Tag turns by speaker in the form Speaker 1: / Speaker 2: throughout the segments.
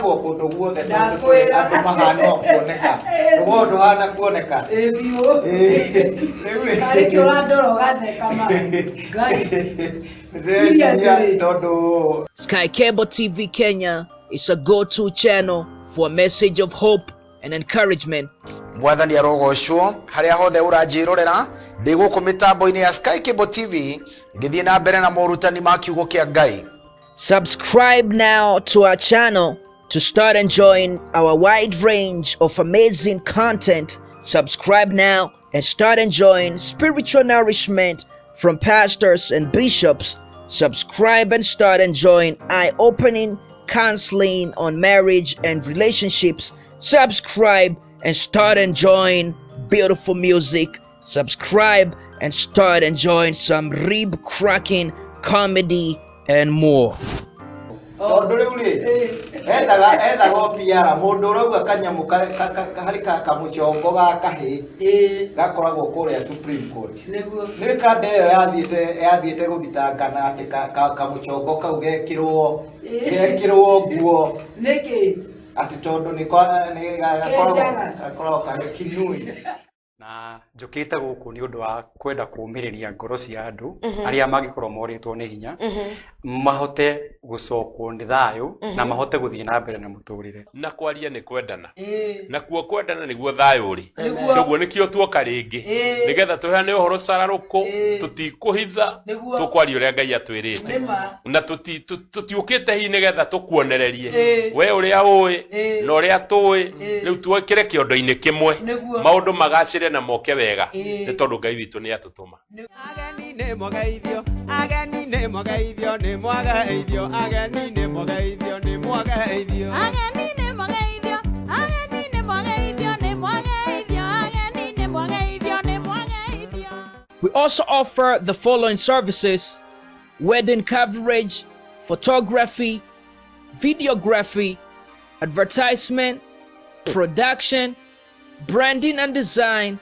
Speaker 1: Kũndũ guothe tondũ tũrĩ
Speaker 2: Ndakwĩra.
Speaker 1: andũ mahana o kuoneka, rũgongo ndũhana kuoneka.
Speaker 2: Ĩ biũ.
Speaker 1: Rĩu rĩ,
Speaker 2: Tarĩ kĩ ũrandora ũgatheka ma Ngai.
Speaker 1: ndĩreciria
Speaker 2: Seriously.
Speaker 1: tondũ
Speaker 3: Sky Cable TV Kenya is a go to channel for a message of hope and encouragement.
Speaker 4: Mwathani arogocwo harĩa hothe ũranjĩrorera ndĩ gũkũ mĩtambo-inĩ ya Sky Cable TV ngĩthiĩ na mbere na morutani ma kiugo kĩa Ngai.
Speaker 3: Subscribe now to our channel to start enjoying our wide range of amazing content. Subscribe now and start enjoying spiritual nourishment from pastors and bishops. Subscribe and start enjoying eye opening counseling on marriage and relationships. Subscribe and start enjoying beautiful music. Subscribe and start enjoying some rib cracking comedy and more.
Speaker 1: Tondũ rĩu rĩ, ethaga o PR mũndũ ũrauga kanyamũ harĩ kamũcongo ga kahĩ gakoragwo kũrĩa Supreme Court.
Speaker 2: Nĩguo.
Speaker 1: Nĩ kanda ĩyo yathiĩte gũthitangana atĩ kamũcongo kau gekĩrwo nguo
Speaker 2: Nĩkĩ?
Speaker 1: atĩ tondũ nĩ gakoragwo
Speaker 2: Kenjaga.
Speaker 1: gakoragwo karĩ kinui.
Speaker 5: Na njũkĩte gũkũ nĩ ũndũ wa kwenda kũũmĩrĩria ngoro cia andũ arĩa mangĩkorwo morĩtwo nĩ hinya, mahote gũcokwo nĩ thayũ na mahote gũthiĩ na mbere na mũtũrĩre.
Speaker 6: Na kwaria nĩ kwendana,
Speaker 2: Ĩ.
Speaker 6: nakuo kwendana nĩguo thayũ ũrĩ.
Speaker 2: Nĩguo.
Speaker 6: Koguo nĩkĩo tuoka rĩngĩ nĩgetha tũheane ũhoro cararũkũ. Tũtikũhitha.
Speaker 2: Nĩguo.
Speaker 6: Tũkwaria ũrĩa Ngai atwĩrĩte.
Speaker 2: Nĩma.
Speaker 6: Na tũtiũkĩte hihi nĩgetha tũkuonererie we ũrĩa ũĩ na ũrĩa tũĩ. Rĩu twĩkĩre kĩondo-inĩ kĩmwe.
Speaker 2: Nĩguo.
Speaker 6: Maũndũ magacĩre na moke wega, nĩ tondũ Ngai witũ nĩ atũtũma.
Speaker 7: Ageni nĩ mwageithio, ageni nĩ mwageithio, nĩ mwageithio, ageni nĩ mwageithio, nĩ mwageithio.
Speaker 8: Ageni nĩ mwageithio, ageni nĩ mwageithio, nĩ mwageithio, ageni nĩ mwageithio, nĩ mwageithio.
Speaker 3: We also offer the following services: wedding coverage, photography, videography, advertisement, production, branding and design,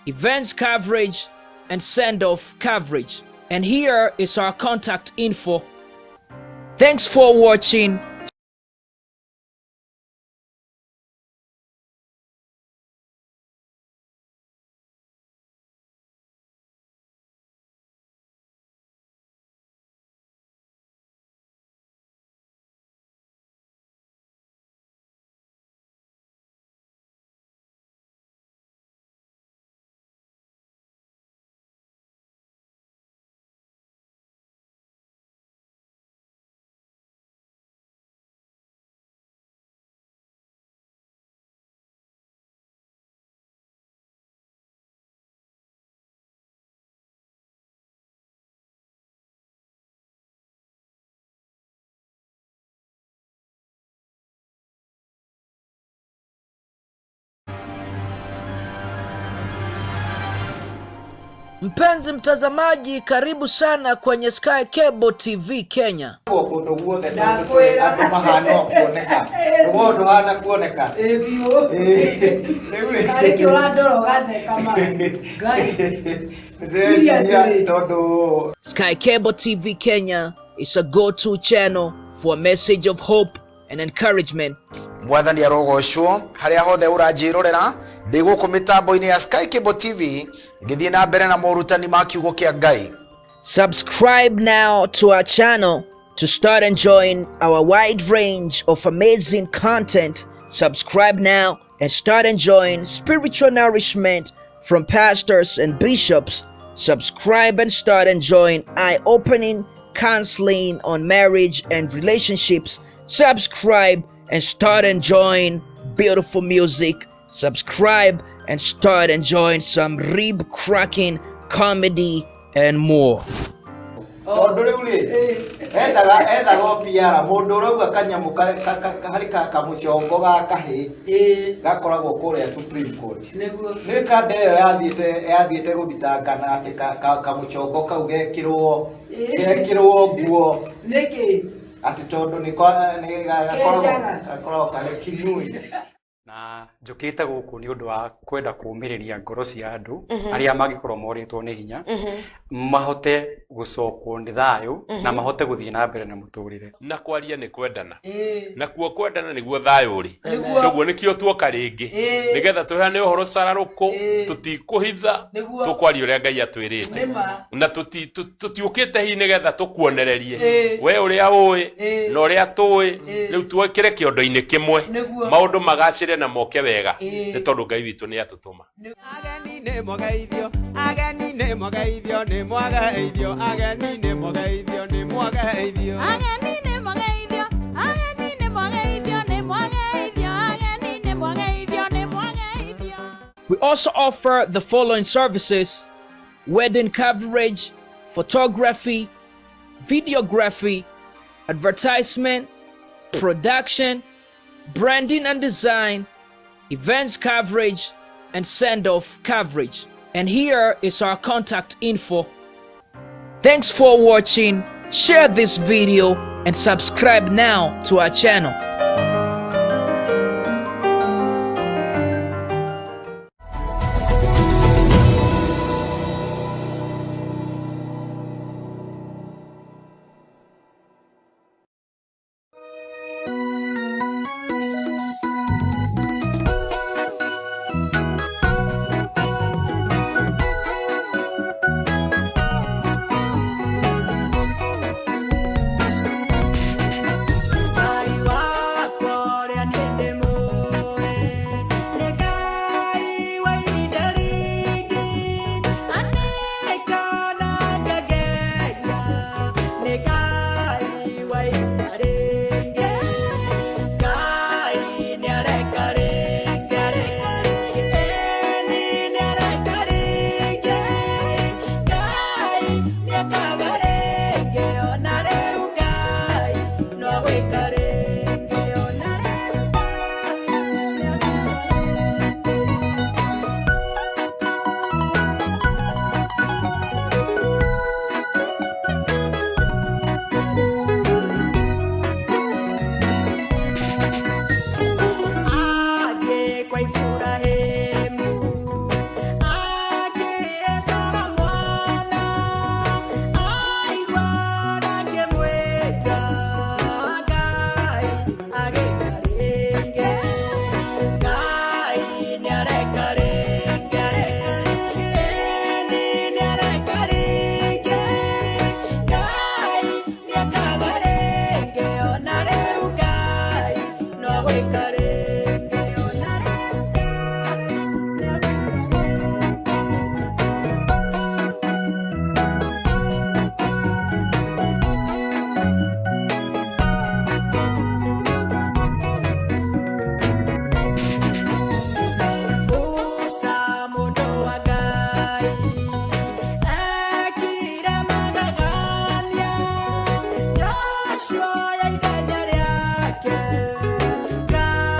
Speaker 3: events coverage, and send off coverage. And here is our contact info. Thanks for watching. Mpenzi mtazamaji, karibu sana kwenye Sky Cable TV Kenya.
Speaker 1: Kũndũ guothe tondũ tũrĩ
Speaker 2: Ndakwĩra.
Speaker 1: andũ mahana o kuoneka, rũgongo ndũhana kuoneka.
Speaker 2: Ĩ biũ.
Speaker 1: Rĩu rĩ,
Speaker 2: Tarĩ kĩ ũrandora ũgatheka ma Ngai.
Speaker 1: ndĩreciria
Speaker 2: Seriously.
Speaker 1: tondũ
Speaker 3: Sky Cable TV Kenya is a go-to channel for a message of hope and encouragement.
Speaker 4: Mwathani arogocwo harĩa hothe ũranjĩrorera ndĩ gũkũ mĩtambo-inĩ ya Sky Cable TV ngĩthiĩ na mbere na morutani ma kiugo kĩa Ngai.
Speaker 3: Subscribe now to our channel to start enjoying our wide range of amazing content. Subscribe now and start enjoying spiritual nourishment from pastors and bishops. Subscribe and start enjoying eye opening counseling on marriage and relationships. Subscribe and start enjoying beautiful music. Subscribe and start enjoying some rib cracking comedy and more.
Speaker 1: Tondũ rĩu rĩ, ethaga o PR mũndũ ũrauga kanyamũ harĩ kamũcongo ga kahĩ gakoragwo kũrĩa Supreme Court.
Speaker 2: Nĩguo.
Speaker 1: Nĩ kanda ĩyo yathiĩte gũthitangana atĩ kamũcongo kau gekĩrwo nguo
Speaker 2: Nĩkĩ?
Speaker 1: atĩ tondũ nĩ gakoragwo
Speaker 2: Kenjaga.
Speaker 1: gakoragwo karĩ kinui.
Speaker 5: Na Na njũkĩte gũkũ nĩ ũndũ wa kwenda kũũmĩrĩria ngoro cia andũ arĩa mangĩkorwo morĩtwo nĩ hinya, mahote gũcokwo nĩ thayũ na mahote gũthiĩ na mbere na mũtũrĩre.
Speaker 6: Na kwaria nĩ kwendana,
Speaker 2: Ĩĩ.
Speaker 6: nakuo kwendana nĩguo thayũ ũrĩ.
Speaker 2: Nĩguo.
Speaker 6: Toguo nĩkĩo tuoka rĩngĩ,
Speaker 2: Ĩĩ.
Speaker 6: nĩgetha tũheane ũhoro cararũkũ.
Speaker 2: Ĩĩ.
Speaker 6: Tũtikũhitha.
Speaker 2: Nĩguo.
Speaker 6: Tũkwaria ũrĩa Ngai atwĩrĩte.
Speaker 2: Nĩma.
Speaker 6: Na tũtiũkĩte hihi nĩgetha tũkuonererie
Speaker 2: Ĩĩ.
Speaker 6: we ũrĩa ũĩ
Speaker 2: Ĩĩ.
Speaker 6: na ũrĩa tũĩ.
Speaker 2: Ĩĩ.
Speaker 6: Rĩu twekĩre kĩondo-inĩ kĩmwe,
Speaker 2: Nĩguo.
Speaker 6: maũndũ magacĩre na moke wega,
Speaker 2: Ĩĩ.
Speaker 6: nĩ tondũ Ngai witũ nĩ atũtũma.
Speaker 7: Ageni nĩ mwageithio, ageni nĩ mwageithio, nĩ mwageithio, ageni nĩ mwageithio, nĩ mwageithio.
Speaker 8: Ageni nĩ mwageithio, ageni nĩ mwageithio, nĩ mwageithio, ageni nĩ mwageithio, nĩ mwageithio.
Speaker 3: We also offer the following services: wedding coverage, photography, videography, advertisement, production, branding and design, events coverage, and send-off coverage. And here is our contact info. Thanks for watching. Share this video and subscribe now to our channel.
Speaker 9: Ngai wakwa ũrĩa niĩ ndĩmũĩ, nĩ Ngai wa ihinda rĩngĩ, anĩkana ngegeria, nĩ Ngai wa ihinda rĩngĩ. Ngai nĩareka rĩngĩ, ĩni nĩareka rĩngĩ, Ngai nĩekaga rĩngĩ, ona rĩu Ngai no gwĩka rĩngĩ, ona rĩu Ngai nĩagwĩka rĩngĩ. Athiĩ kwa Iburahĩmu, akĩĩcaga mwana, aigua ndangĩmwĩta, Ngai agĩka rĩngĩ. Ngai nĩareka rĩngĩ, ĩni nĩareka rĩngĩ, Ngai nĩekaga rĩngĩ, ona rĩu Ngai no gwĩka rĩngĩ, ona rĩu Ngai nĩagwĩka rĩngĩ. Musa mũndũ wa Ngai ekire magegania, Joshua ya ithenya rĩake, Ngai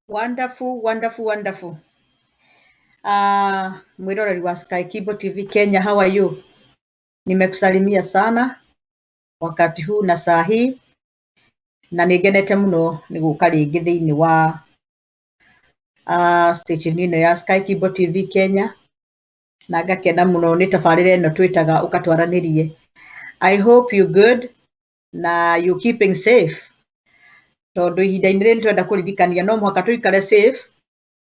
Speaker 10: Wonderful, wonderful, wonderful. Mwiroreri wa Sky Kibo TV Kenya, how are you? Nimekusalimia sana wakati huu na saa hii na nĩngenete mũno nĩ gũka rĩngĩ thĩinĩ wa station ĩno ya Sky Kibo TV Kenya na ngakena mũno nĩ tabarĩra ĩno twĩtaga ũkatwaranĩrie. I hope you good na you keeping safe tondũ ihinda-inĩ rĩrĩ nĩtwenda kũririkania no mũhaka tũikare safe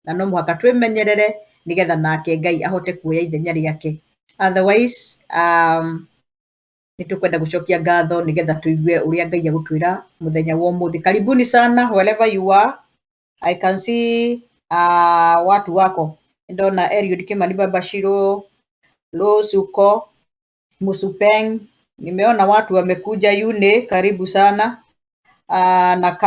Speaker 10: na no mũhaka twĩmenyerere nĩgetha nake Ngai ahote kuoya ithenya rĩake. Otherwise, nĩtũkwenda gũcokia ngatho nĩgetha tũigue ũrĩa Ngai egũtwĩra mũthenya wa ũmũthĩ. Karibuni sana wherever you are. I can see watu wako. Ndona Eliud Kimani Babashiro, Rose uko, Musupeng. Nimeona watu wamekuja Yune, karibu sana. Na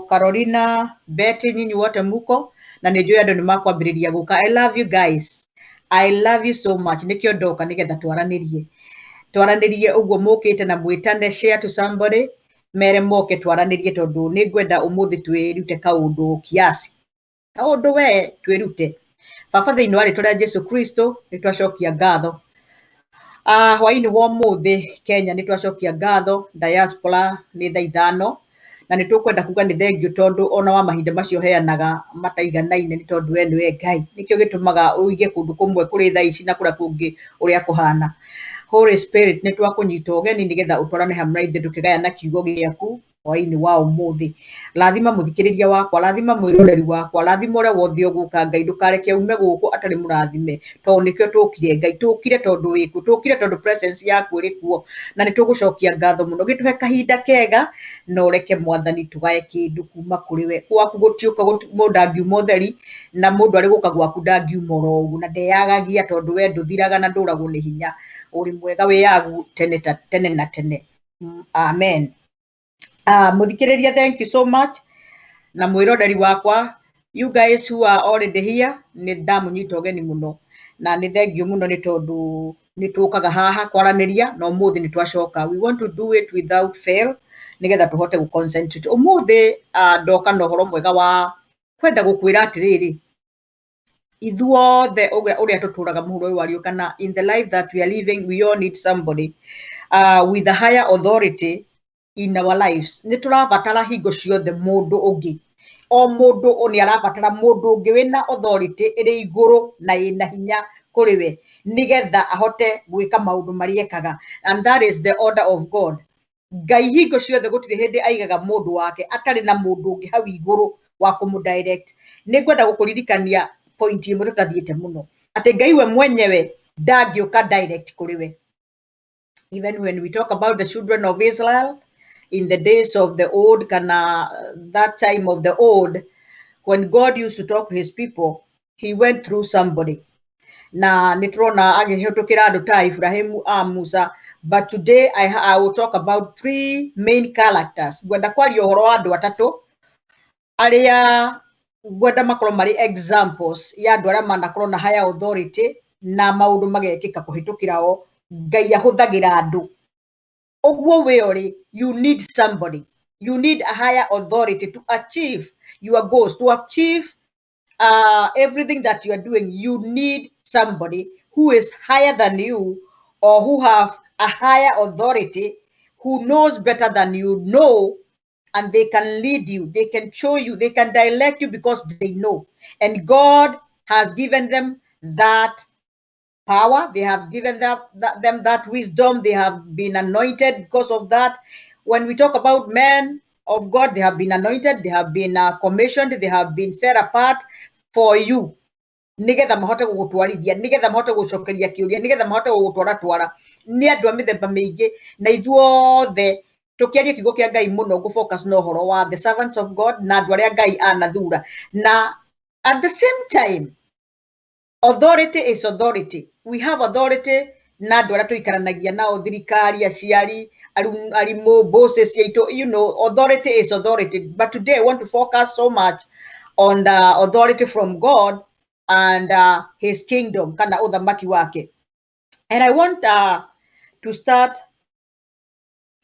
Speaker 10: Carolina, Betty, nyinyi wote muko na nĩnjũĩ andũ nĩmakwambĩrĩria gũka. I love you guys. I love you so much. Nĩkĩo ndoka nĩgetha twaranĩrie. Twaranĩrie ũguo mũkĩte na mwĩtane, share to somebody, mere moke twaranĩrie tondũ nĩngwenda ũmũthĩ twĩrute kaũndũ kiasi. Kaũndũ we twĩrute. Baba thĩinĩ wa rĩtwa rĩa Jesu Kristo nĩtwacokia ngatho. Hwaĩ-inĩ wa ũmũthĩ Kenya nĩtwacokia ngatho, diaspora nĩ thaa 5 na nĩtũkwenda kuga nĩ thengiũ tondũ ona wa mahinda macio heanaga mataiganaine nĩ tondũ we nĩwe Ngai. Nĩkĩo gĩtũmaga ũige kũndũ kũmwe kũrĩ thaa ici na kũrĩa kũngĩ ũrĩa kũhana. Holy Spirit nĩtwakũnyita ũgeni nĩgetha ũtwarane hamwe na ithuĩ tũkĩgayana kiugo gĩaku hwaĩ-inĩ wa ũmũthĩ. Rathima mũthikĩrĩria wakwa, rathima mwĩroreri wakwa, rathima ũrĩa wothe ũgũka Ngai, ndũkareke ume gũkũ atarĩ mũrathime tondũ nĩkĩo tũkire Ngai, tũkire tondũ wĩkuo, tũkire tondũ presence yaku ĩrĩ kuo na nĩtũgũcokia ngatho mũno. Gĩtũhe kahinda kega na ũreke Mwathani tũgae kĩndũ kuma kũrĩ we. Gwaku gũtiũka mũndũ ndangiuma ũtheri na mũndũ arĩ gũka gwaku ndangiuma oro ũguo na ndeyagagia tondũ we ndũthiraga na ndũragwo nĩ hinya. Ũrĩ mwega wĩyagu tene ta tene na tene. Amen. Mũthikĩrĩria, thank you so much na mwĩroreri wakwa, you guys who are already here, nĩ ndamũnyita ũgeni mũno na nĩ thengiũ mũno nĩ tondũ nĩ tũkaga haha kwaranĩria na ũmũthĩ nĩ twacoka. We want to do it without fail nĩgetha tũhote gũ concentrate. Ũmũthĩ ndoka na ũhoro mwega wa kwenda gũkwĩra atĩrĩrĩ, ithuothe ũrĩa tũtũraga mũhuro ũyũ wa riũa kana in the life that we are living, we all need somebody with a higher authority in our lives. Nĩ tũrabatara hingo ciothe mũndũ ũngĩ. O mũndũ nĩ arabatara mũndũ ũngĩ wĩna authority ĩrĩ igũrũ na ĩna hinya kũrĩ we nĩgetha ahote gwĩka maũndũ marĩa ekaga. And that is the order of God. Ngai hingo ciothe gũtirĩ hĩndĩ aigaga mũndũ wake atarĩ na mũndũ ũngĩ hau igũrũ wa kũmũ direct. Nĩ ngwenda gũkũririkania point ĩmwe tũtathiĩte mũno atĩ Ngai we mwenyewe ndangĩũka direct kũrĩ we. Even when we talk about the children of Israel in the days of the old, kana that time of the old, when God used to talk to his people, he went through somebody. Na nĩtũrona agĩhĩtũkĩra andũ ta Ibrahimu a Musa, but today I will talk about three main characters. Ngwenda kwaria ũhoro wa andũ atatũ arĩa ngwenda makorwo marĩ examples ya andũ arĩa manakorwo na higher authority na maũndũ magekĩka kũhĩtũkĩra o. Ngai ahũthagĩra andũ. Ũguo we ũrĩ, you need somebody. You need a higher authority to achieve your goals, to achieve everything that you are doing. You need somebody who is higher than you or who have a higher authority, who knows better than you know, and they can lead you, they can show you, they can direct you because they know. And God has given them that power. They have given them that wisdom. They have been anointed because of that. When we talk about men of God, they have been anointed, they have been commissioned, they have been set apart for you. Nĩgetha mahote gũgũtwarithia, nĩgetha mahote gũcokeria kĩũria, nĩgetha mahote gũgũtwara twara. Nĩ andũ a mĩthemba mĩingĩ na ithuothe tũkĩaria kiugo kĩa Ngai mũno ngũ focus na ũhoro wa the servants of God na andũ arĩa Ngai anathura. Na at the same time, authority is authority. We have authority na andũ arĩa tũikaranagia nao, thirikari, aciari, arimũ, bosses aitũ, you know, authority is authority. But today I want to focus so much on the authority from God and his kingdom, kana ũthamaki wake. And I want to start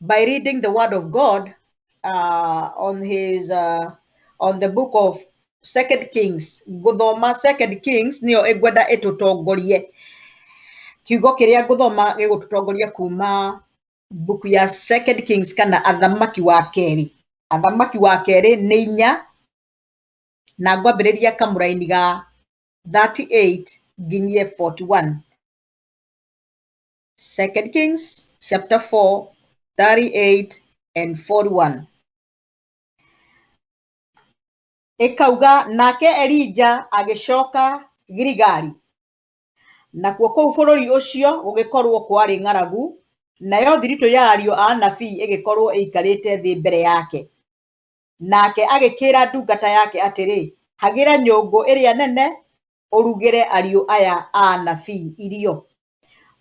Speaker 10: by reading the word of God on the book of Second Kings, ngũthoma Second Kings nĩyo ĩngwenda ĩtũtongorie. Kiugo kĩrĩa ngũthoma gĩgũtũtongoria kuma mbuku ya Second Kings kana Athamaki wa Kerĩ. Athamaki wa Kerĩ nĩ 4 na ngwambĩrĩria kamũraini ga 38 nginyie 41. Second Kings chapter 4, 38 and 41. Ĩkauga nake Elija agĩcoka Giligali, nakuo kũu bũrũri ũcio gũgĩkorwo kwarĩ ng'aragu, nayo thiritũ ya ariũ a anabii ĩgĩkorwo ĩikarĩte thĩ mbere yake. Nake agĩkĩra ndungata yake atĩrĩ, hagĩra nyũngũ ĩrĩa nene ũrugĩre ariũ aya a anabii irio.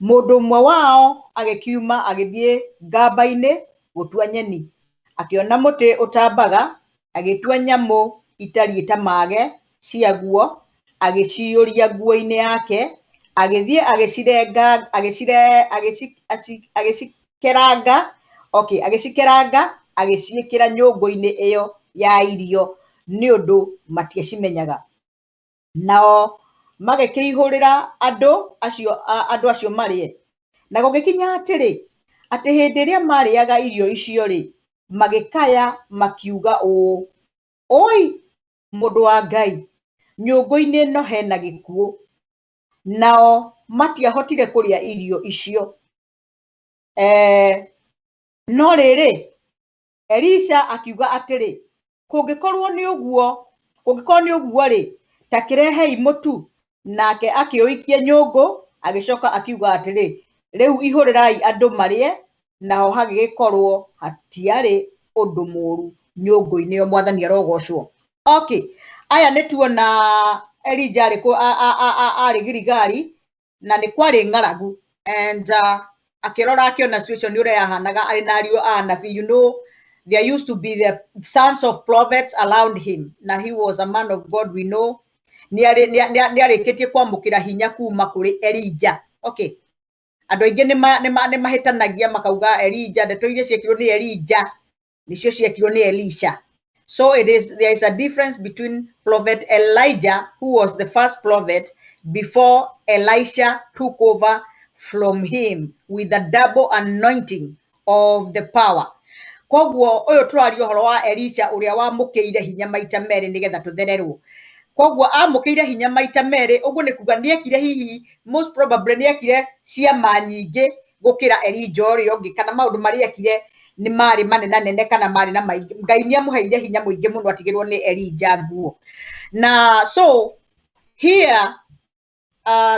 Speaker 10: Mũndũ ũmwe wao agĩkiuma agĩthiĩ ngamba-inĩ gũtua nyeni, akĩona mũtĩ ũtambaga, agĩtua nyamũ itariĩ ta mage ciaguo, agĩciyũria nguo-inĩ yake, agĩthiĩ agĩcirenga, agĩcikeranga, okay, agĩcikeranga, agĩciĩkĩra nyũngũ-inĩ ĩyo ya irio nĩ ũndũ matiacimenyaga. Nao magĩkĩihũrĩra andũ acio marĩe. Na gũgĩkinya atĩrĩ, atĩ hĩndĩ ĩrĩa marĩaga irio icio rĩ, magĩkaya makiuga ũũ, oi mũndũ wa Ngai, nyũngũ-inĩ ĩno hena gĩkuũ. Nao matiahotire kũrĩa irio icio. No rĩrĩ, Elisha akiuga atĩrĩ, kũngĩkorwo nĩ ũguo rĩ, ta kĩrehei mũtu. Nake akĩũikia nyũngũ, agĩcoka akiuga atĩrĩ, rĩu ihũrĩrai andũ marĩe. Naho hagĩgĩkorwo hatiarĩ ũndũ mũũru nyũngũ-inĩ ĩyo. Mwathani arogocwo. Okay, aya nĩ tuona Elija arĩ Giligali na nĩ kwarĩ ng'aragu, and akĩrora akĩona situation ũrĩa yahanaga arĩ na ariũ a anabii. You know, there used to be the sons of prophets around him. Na he was a man of God, we know. Nĩ arĩkĩtie kwamũkĩra hinya kuma kũrĩ Elija. Okay, andũ aingĩ nĩ mahĩtanagia makauga Elija, ndeto iria ciekirwo nĩ Elija nĩcio ciekirwo nĩ Elisha. So it is, there is a difference between Prophet Elijah, who was the first prophet, before Elisha took over from him with the double anointing of the power. Koguo ũyũ tũraria ũhoro wa Elisha ũrĩa wamũkĩire hinya maita merĩ nĩgetha tũthererwo. Koguo amũkĩire hinya maita merĩ, ũguo nĩ kuga nĩekire hihi, most probably nĩekire ciama nyingĩ gũkĩra Elija ũrĩa ũngĩ, kana maũndũ marĩa ekire nĩ marĩ manenanene kana marĩ na maingĩ. Ngai nĩamũheire hinya mũingĩ mũno atigĩrwo nĩ Elija nguo. Na so here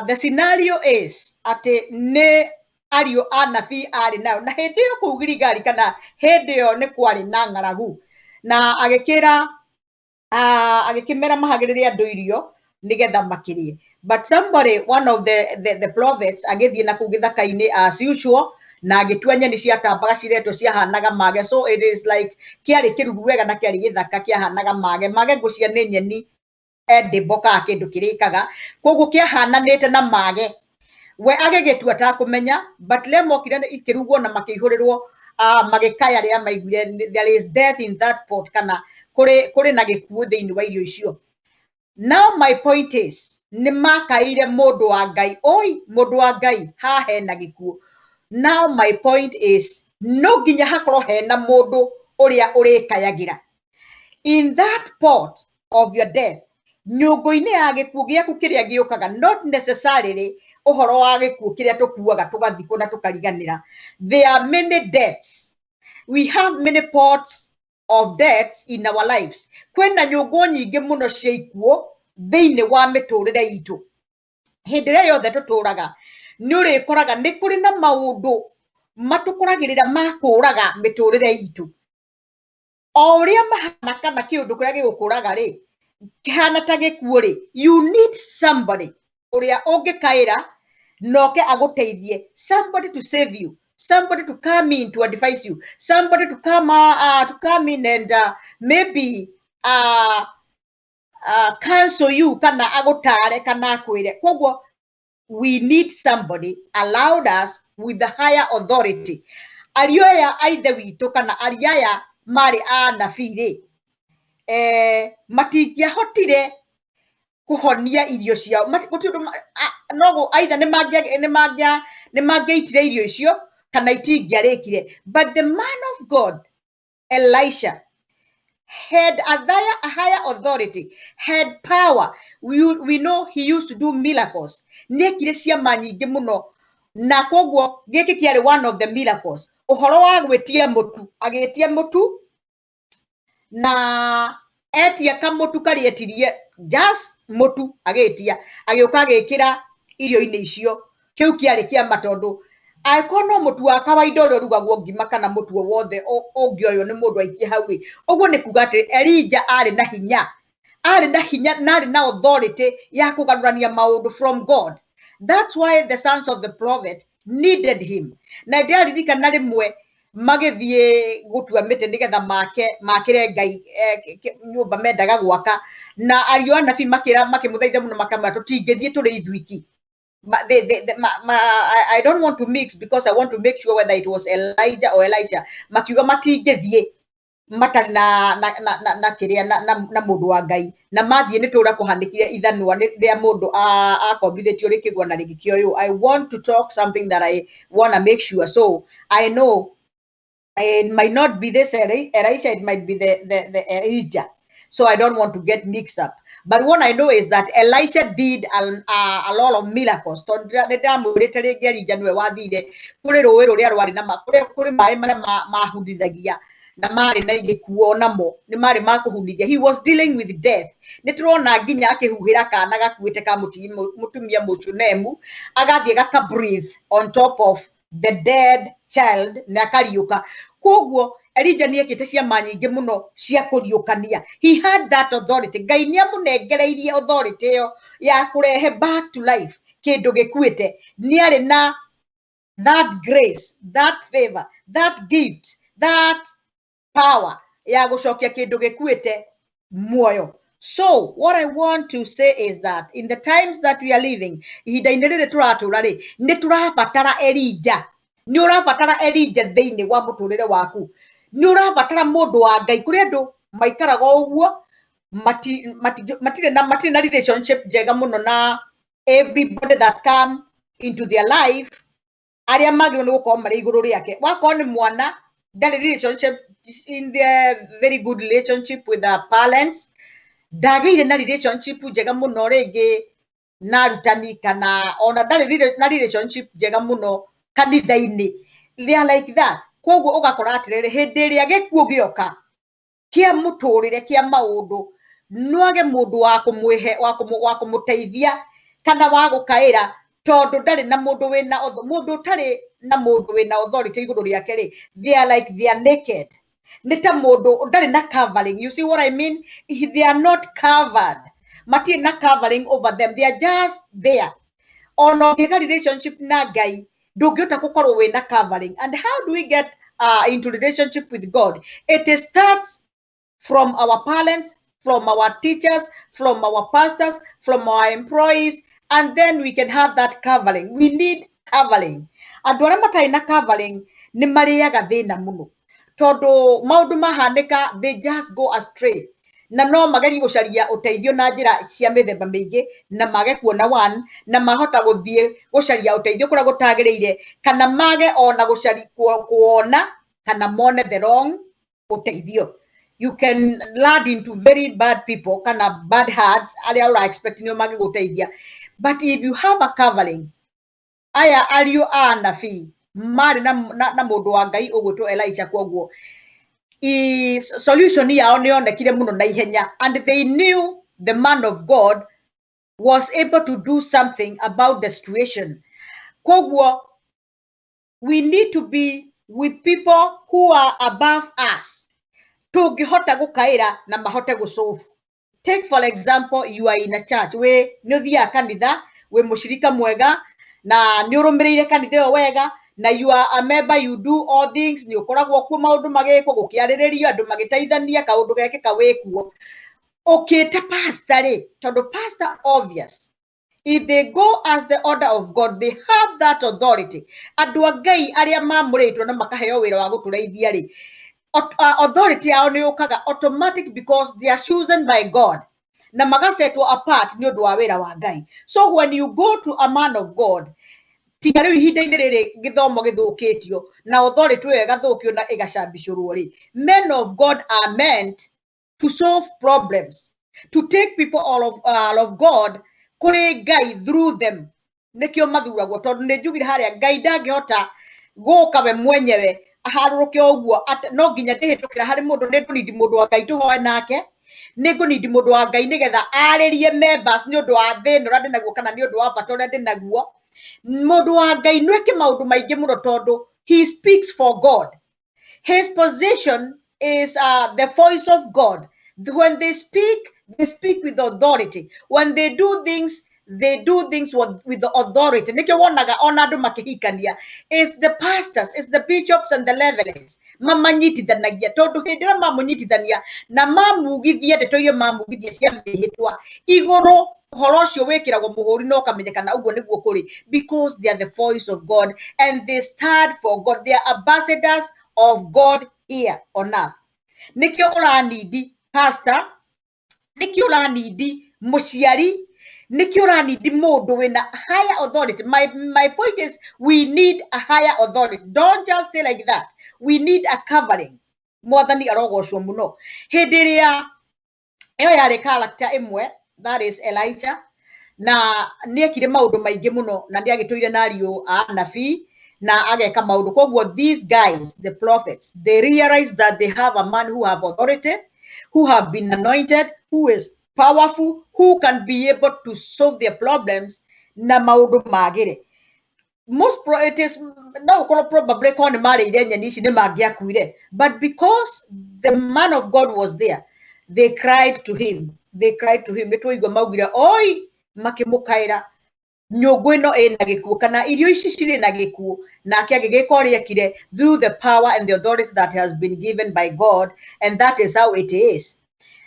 Speaker 10: the scenario is atĩ nĩ ariũ a anabii arĩ nayo, na hĩndĩ ĩyo kũu Giligali kana hĩndĩ ĩyo nĩ kwarĩ na ng'aragu, na agĩkĩra agĩkĩmera mahagĩrĩre andũ irio nĩgetha makĩrĩe. But somebody, one of the prophets, agĩthiĩ na kũu gĩthaka-inĩ as usual, na agĩtua nyeni ciatambaga ciretwo ciahanaga mage. So it is like kĩarĩ kĩruru wega na kĩarĩ gĩthaka kĩahanaga mage. Mage ngũcia nĩ nyeni edible kana kĩndũ kĩrĩkaga, koguo kĩahananĩte na mage. We agĩgĩtua takũmenya, but rĩrĩa mokire ikĩrugwo na makĩihũrĩrwo, magĩkaya rĩrĩa maiguire there is death in that pot, kana kũrĩ na gĩkuũ thĩinĩ wa irio icio. Now my point is, nĩ makaire mũndũ wa Ngai, oi mũndũ wa Ngai, haha hena gĩkuũ. Now my point is, no nginya hakorwo hena mũndũ ũrĩa ũrĩkayagĩra. In that pot of your death, nyũngũ-inĩ ya gĩkuũ gĩaku kĩrĩa gĩũkaga, not necessarily ũhoro wa gĩkuũ kĩrĩa tũkuaga tũgathikwo na tũkariganĩra. There are many deaths. We have many pots of deaths in our lives. Kwĩna nyũngũ nyingĩ mũno cia ikuũ thĩinĩ wa mĩtũrĩre itũ. Hĩndĩ ĩrĩa yothe tũtũraga, nĩ ũrĩkoraga nĩ kũrĩ na maũndũ matũkoragĩrĩra ma kũraga mĩtũrĩre itũ. O ũrĩa mahana kana kĩũndũ kĩrĩa gĩgũkũraga rĩ, kĩhana ta gĩkuũ rĩ, you need somebody ũrĩa ũngĩkaĩra noke agũteithie, somebody to save you, somebody to come in to advise you, somebody to come in and maybe counsel you, kana agũtare kana akwĩre. Koguo we need somebody allowed us with the higher authority. Ariũ aya a ithe witũ kana ariũ aya marĩ a anabii rĩ, Matingĩahotire kũhonia irio ciao. Gũtirĩ ũndũ no either nĩ mangĩaitire irio icio kana itingĩarĩkire. But the man of God Elisha had a higher authority, had power. We know he used to do miracles. Nĩekire ciama nyingĩ mũno, na koguo gĩkĩ kĩarĩ one of the miracles. Ũhoro wa gwĩtia mũtu, agĩtia mũtu na etia kamũtu karĩa etirie, just mũtu agĩtia, agĩũka agĩkĩra irio-inĩ icio. Kĩu kĩarĩ kĩama tondũ angĩkorwo no mũtu wa kawaida ũrĩa ũrugagwo ngima kana mũtu o wothe ũngĩoywo nĩ mũndũ aikie hau rĩ, ũguo nĩ kuga atĩ Elijah arĩ na hinya, arĩ na hinya na arĩ na authority ya kũgarũrania maũndũ from God. That's why the sons of the prophet needed him. Na ndĩraririkana rĩmwe magĩthiĩ gũtua mĩtĩ nĩgetha makĩre Ngai nyũmba mendaga gwaka, na ariũ a anabii makĩmũthaitha mũno makamwĩra tũtingĩthiĩ tũrĩ ithuiki. I don't want to mix because I want to make sure whether it was Elijah or Elisha. Makiuga matingĩthiĩ matarĩ na kĩrĩa na mũndũ wa Ngai, na mathiĩ nĩ tũra kũhanĩkire ithanwa rĩa mũndũ akombithĩtio rĩkĩgwa na rĩgĩkĩoywo. I want to talk something that I wanna make sure, so I know it might not be this Elisha, it might be the Elijah, so I don't want to get mixed up. But what I know is that Elisha did a lot of miracles. Tondũ nĩ ndamwĩrĩte rĩngĩ Elijah nĩwe wathire kũrĩ rũĩ rũrĩa rwarĩ na kũrĩ maĩ marĩa mahundithagia na marĩ na gĩkuo namo nĩ marĩ ma kũhundithia. He was dealing with death. Nĩ tũrona nginya akĩhuhĩra kana gakuĩte ka mũtumia Mũshunemu, agathiĩ gaka breathe on top of the dead child na akariũka. Koguo Elijah nĩ ekĩte ciama nyingĩ mũno cia kũriũkania. He had that authority. Ngai nĩ amũnengereirie authority ĩyo ya kũrehe back to life kĩndũ gĩkuĩte. Nĩ arĩ na that grace, that favor, that gift, that power ya gũcokia kĩndũ gĩkuĩte muoyo. So what I want to say is that in the times that we are living, ihinda-inĩ rĩrĩ tũratũra rĩ, nĩ tũrabatara Elijah. Nĩ ũrabatara Elijah thĩinĩ wa mũtũrĩre waku. Nĩ ũrabatara mũndũ wa Ngai. Kũrĩ andũ maikaraga o ũguo, matirĩ na relationship njega mũno na everybody that come into their life, arĩa magĩrĩirwo nĩ gũkorwo marĩ igũrũ rĩake. Wakorwo nĩ mwana, ndarĩ relationship in their very good relationship with their parents, ndagĩire na relationship njega mũno rĩngĩ na arutani, kana ona ndarĩ na relationship njega mũno kanitha-inĩ. They are like that. Koguo ũgakora atĩrĩrĩ, hĩndĩ ĩrĩa gĩkuũ gĩoka kĩa mũtũrĩre, kĩa maũndũ, no age mũndũ wa kũmwĩhe, wa kũmũteithia kana wa gũkaĩra, tondũ ndarĩ na mũndũ wĩna mũndũ ũtarĩ na mũndũ wĩna authority igũrũ rĩake rĩ, they are like they are naked. Nĩ ta mũndũ ndarĩ na covering. You see what I mean? They are not covered. Matirĩ na covering over them. They are just there. Ona ũngĩga relationship na Ngai, ndũngĩhota gũkorwo wĩna covering. And how do we get into relationship with God? It starts from our parents, from our teachers, from our pastors, from our employees, and then we can have that covering. We need covering. Andũ arĩa matarĩ na covering nĩ marĩaga thĩna mũno, tondũ maũndũ mahanĩka, they just go astray. Na no magerie gũcaria ũteithio na njĩra cia mĩthemba mĩingĩ na mage kuona one, na mahota gũthiĩ gũcaria ũteithio kũrĩa gũtagĩrĩire, kana mage ona kuona kana mone the wrong ũteithio. You can land into very bad people kana bad hearts arĩa ũra expect nĩo mangĩgũteithia. But if you have a covering, aya ariũ a anabii marĩ na mũndũ wa Ngai ũgwĩtwo Elijah, koguo solution yao nĩ yonekire mũno na ihenya, and they knew the man of God was able to do something about the situation. Koguo we need to be with people who are above us, tũngĩhota gũkaĩra na mahote gũsolve. Take for example, you are in a church, we nĩ ũthiaga kanitha, wĩ mũcirika mwega na nĩ ũrũmĩrĩire kanitha ĩyo wega, na you are a member, you do all things, nĩ ũkoragwo kuo maũndũ magĩkwo, gũkĩarĩrĩrio, andũ magĩteithania, kaũndũ gekĩka wĩ kuo. Ũkĩte pastor rĩ, tondũ pastor obvious, if they go as the order of God, they have that authority. Andũ a Ngai arĩa mamũrĩtwo na makaheo wĩra wa gũtũreithia rĩ, Authority yao nĩ yũkaga automatic because they are chosen by God na magasetwo apart nĩ ũndũ wa wĩra wa Ngai. So when you go to a man of God, tiga rĩu ihinda-inĩ rĩrĩ gĩthomo gĩthũkĩtio na authority ĩyo ĩgathũkio na ĩgacambicũrwo rĩ, men of God are meant to solve problems, to take people all of God kũrĩ Ngai through them. Nĩkĩo mathuragwo, tondũ nĩ njugire harĩa Ngai ndangĩhota gũka we mwenyewe aharũrũke ũguo, no nginya ndĩhĩtũkĩra harĩ mũndũ. Nĩ ngũnindi mũndũ wa Ngai tũhoe nake, nĩ ngũnindi mũndũ wa Ngai nĩgetha arĩrie members nĩ ũndũ wa thĩna ũrĩa ndĩnaguo kana nĩ ũndũ wa bata ũrĩa ndĩnaguo. Mũndũ wa Ngai nwĩke maũndũ maingĩ mũno tondũ he speaks for God. His position is the voice of God. When they speak, they speak with authority. When they do things, they do things with the authority. Nĩkĩo wonaga ona andũ makĩhikania, is the pastors, is the bishops and the reverends mamanyitithanagia, tondũ hĩndĩ ĩrĩa mamũnyitithania na mamugithia ndeto iria mamugithia cia mĩhĩtwa igũrũ, ũhoro ũcio wĩkĩragwo mũhũri na ũkamenyekana ũguo nĩguo kũrĩ, because they are the voice of God and they stand for God. They are ambassadors of God here on earth. Nĩkĩo ũranindi pastor, nĩkĩo ũranindi mũciari, nĩkĩo ũranindi mũndũ wĩna higher authority. My point is, we need a higher authority. Don't just stay like that. We need a covering. Mwathani arogocwo mũno. Hĩndĩ ĩrĩa ĩyo yarĩ character ĩmwe, that is Elijah, na nĩekire maũndũ maingĩ mũno na nĩagĩtũire na ariũ a anabii na ageka maũndũ. Koguo these guys, the prophets, they realize that they have a man who have authority, who have been anointed, who is powerful, who can be able to solve their problems na maũndũ magĩre. Most pro, it is no ũkorwo probably korwo nĩ marĩire nyeni ici nĩ mangĩakuire, but because the man of God was there, they cried to him. They cried to him. Nĩ twaigua maugire oi, makĩmũkaĩra, nyũngũ ĩno ĩna gĩkuũ kana irio ici cirĩ na gĩkuũ. Nake agĩgĩka ũrĩa ekire through the power and the authority that has been given by God, and that is how it is.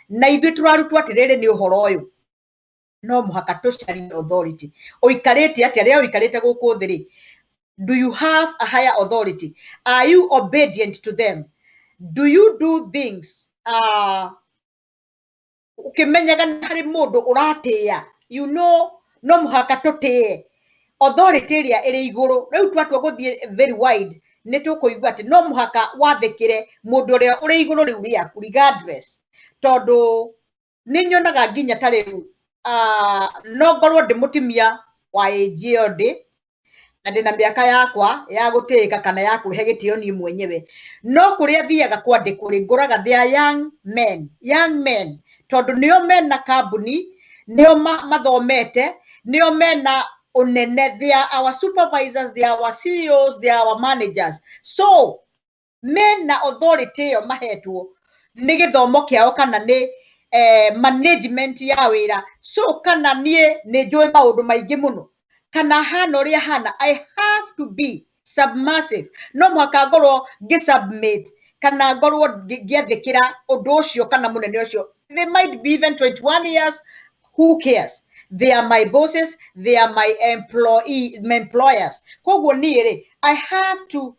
Speaker 10: Na ithuĩ tũrarutwo atĩrĩrĩ, nĩ ũhoro ũyũ no mũhaka tũcarie authority. Ũikarĩte atĩa rĩrĩa ũikarĩte gũkũ thĩ rĩ? Do you have a higher authority? Are you obedient to them? Do you do things ũkĩmenyaga nĩ harĩ mũndũ ũratĩĩa? You know, no mũhaka tũtĩe authority ĩrĩa ĩrĩ igũrũ. Rĩu twatua gũthiĩ very wide, nĩ tũkũigua atĩ no mũhaka wathĩkĩre mũndũ ũrĩa ũrĩ igũrũ rĩu rĩaku regardless, tondũ nĩ nyonaga nginya ta rĩu no ngorwo ndĩ mũtumia wa age ĩyo ndĩ na ndĩna mĩaka yakwa ya gũtĩĩka kana ya kwĩhe gĩtĩo niĩ mwenyewe, no kũrĩa thiaga kwandĩkwo rĩ, ngũraga they are young men, young men, tondũ nĩo mena kambuni, nĩo mathomete, nĩo mena ũnene. They are our supervisors, they are our CEOs, they are our managers. So mena authority ĩyo mahetwo nĩ gĩthomo kĩao kana nĩ management ya wĩra. So kana niĩ nĩ njũĩ maũndũ maingĩ mũno kana hana ũrĩa hana, I have to be submissive. No mũhaka ngorwo ngĩ-submit kana ngorwo ngĩathĩkĩra ũndũ ũcio kana mũnene ũcio. They might be even 21 years, who cares? They are my bosses, they are my employee, my employers. Koguo niĩ rĩ, I have to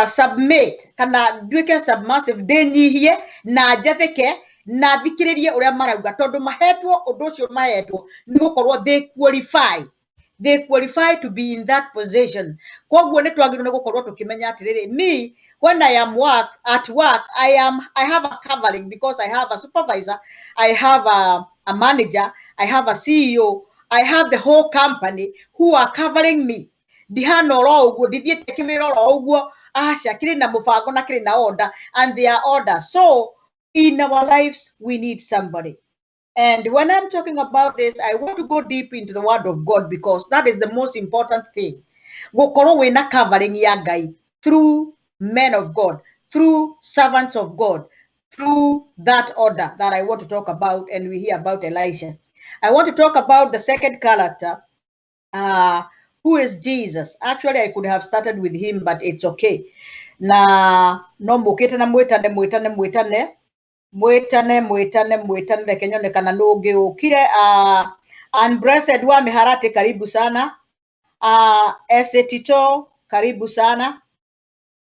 Speaker 10: submit kana nduĩke submissive, ndĩnyihie na njathĩke na thikĩrĩrie ũrĩa marauga, tondũ mahetwo ũndũ ũcio mahetwo nĩ gũkorwo they qualify, they qualify to be in that position. Koguo nĩ twagĩrĩirwo nĩ gũkorwo tũkĩmenya atĩrĩrĩ, me, when I am work at work, I have a covering because I have a supervisor, I have a manager, I have a CEO, I have the whole company who are covering me. Ndihana oro ũguo, ndithiĩte kĩwĩra oro ũguo, aca, kĩrĩ na mũbango na kĩrĩ na order, and they are order. So in our lives we need somebody. And when I'm talking about this, I want to go deep into the word of God because that is the most important thing. Gũkorwo wĩna covering ya Ngai through men of God, through servants of God, through that order that I want to talk about, and we hear about Elisha. I want to talk about the second character, who is Jesus. Actually, I could have started with him, but it's okay. Na no mũkĩte na mwĩtane mwĩtane mwĩtane mwĩtane mwĩtane mwĩtane, reke nyone kana nũ ũngĩ ũkire. Unblessed wa Miharati, karibu sana. Ese Tito, karibu sana.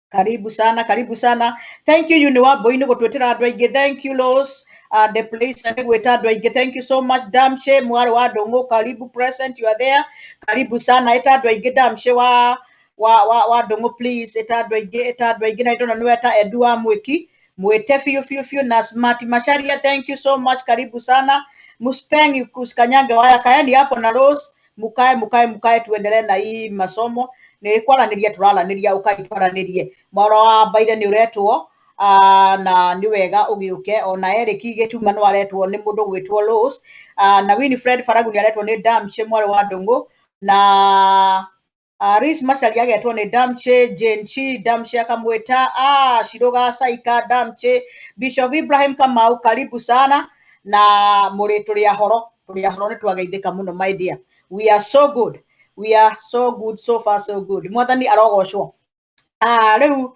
Speaker 10: Karibu sana, karibu sana. Thank you Uni Wambui nĩ gũtwĩtĩra andũ aingĩ. Thank you Los the place nĩ gwĩta andũ aingĩ. Thank you so much Damshe mwarĩ wa Ndũng'ũ, karibu present, you are there. Karibu sana, ĩta andũ aingĩ Damshe wa Ndũng'ũ, please ĩta andũ aingĩ, ĩta andũ aingĩ na ndona nĩ weta Edu wa Mwĩki mwĩte biũ biũ biũ na Smart Macharia, thank you so much, karibu sana. Muspeng usikanyange waya, kaeni hapo na Rose, mukae mukae mukae, tuendelee na hii masomo. Nĩ kwaranĩria tũraranĩria, ũkai twaranĩrie. Mwaro wa Mbaire nĩ ũretwo na nĩ wega ũgĩũke. Ona Eric Gĩtuma no aretwo nĩ mũndũ gwĩtwo Rose, na Winifred Faragu nĩ aretwo nĩ Damche mwarĩ wa Ndũng'ũ, na Rice Macharia agetwo nĩ Damche, Jane Chi Damche akamwĩta, Shiroga Saika Damche, Bishop Ibrahim Kamau, karibu sana. Na mũrĩ tũrĩ ahoro, tũrĩ ahoro, nĩ twageithĩka mũno my dear. We are so good. We are so good, so far so good. Mwathani arogocwo. Rĩu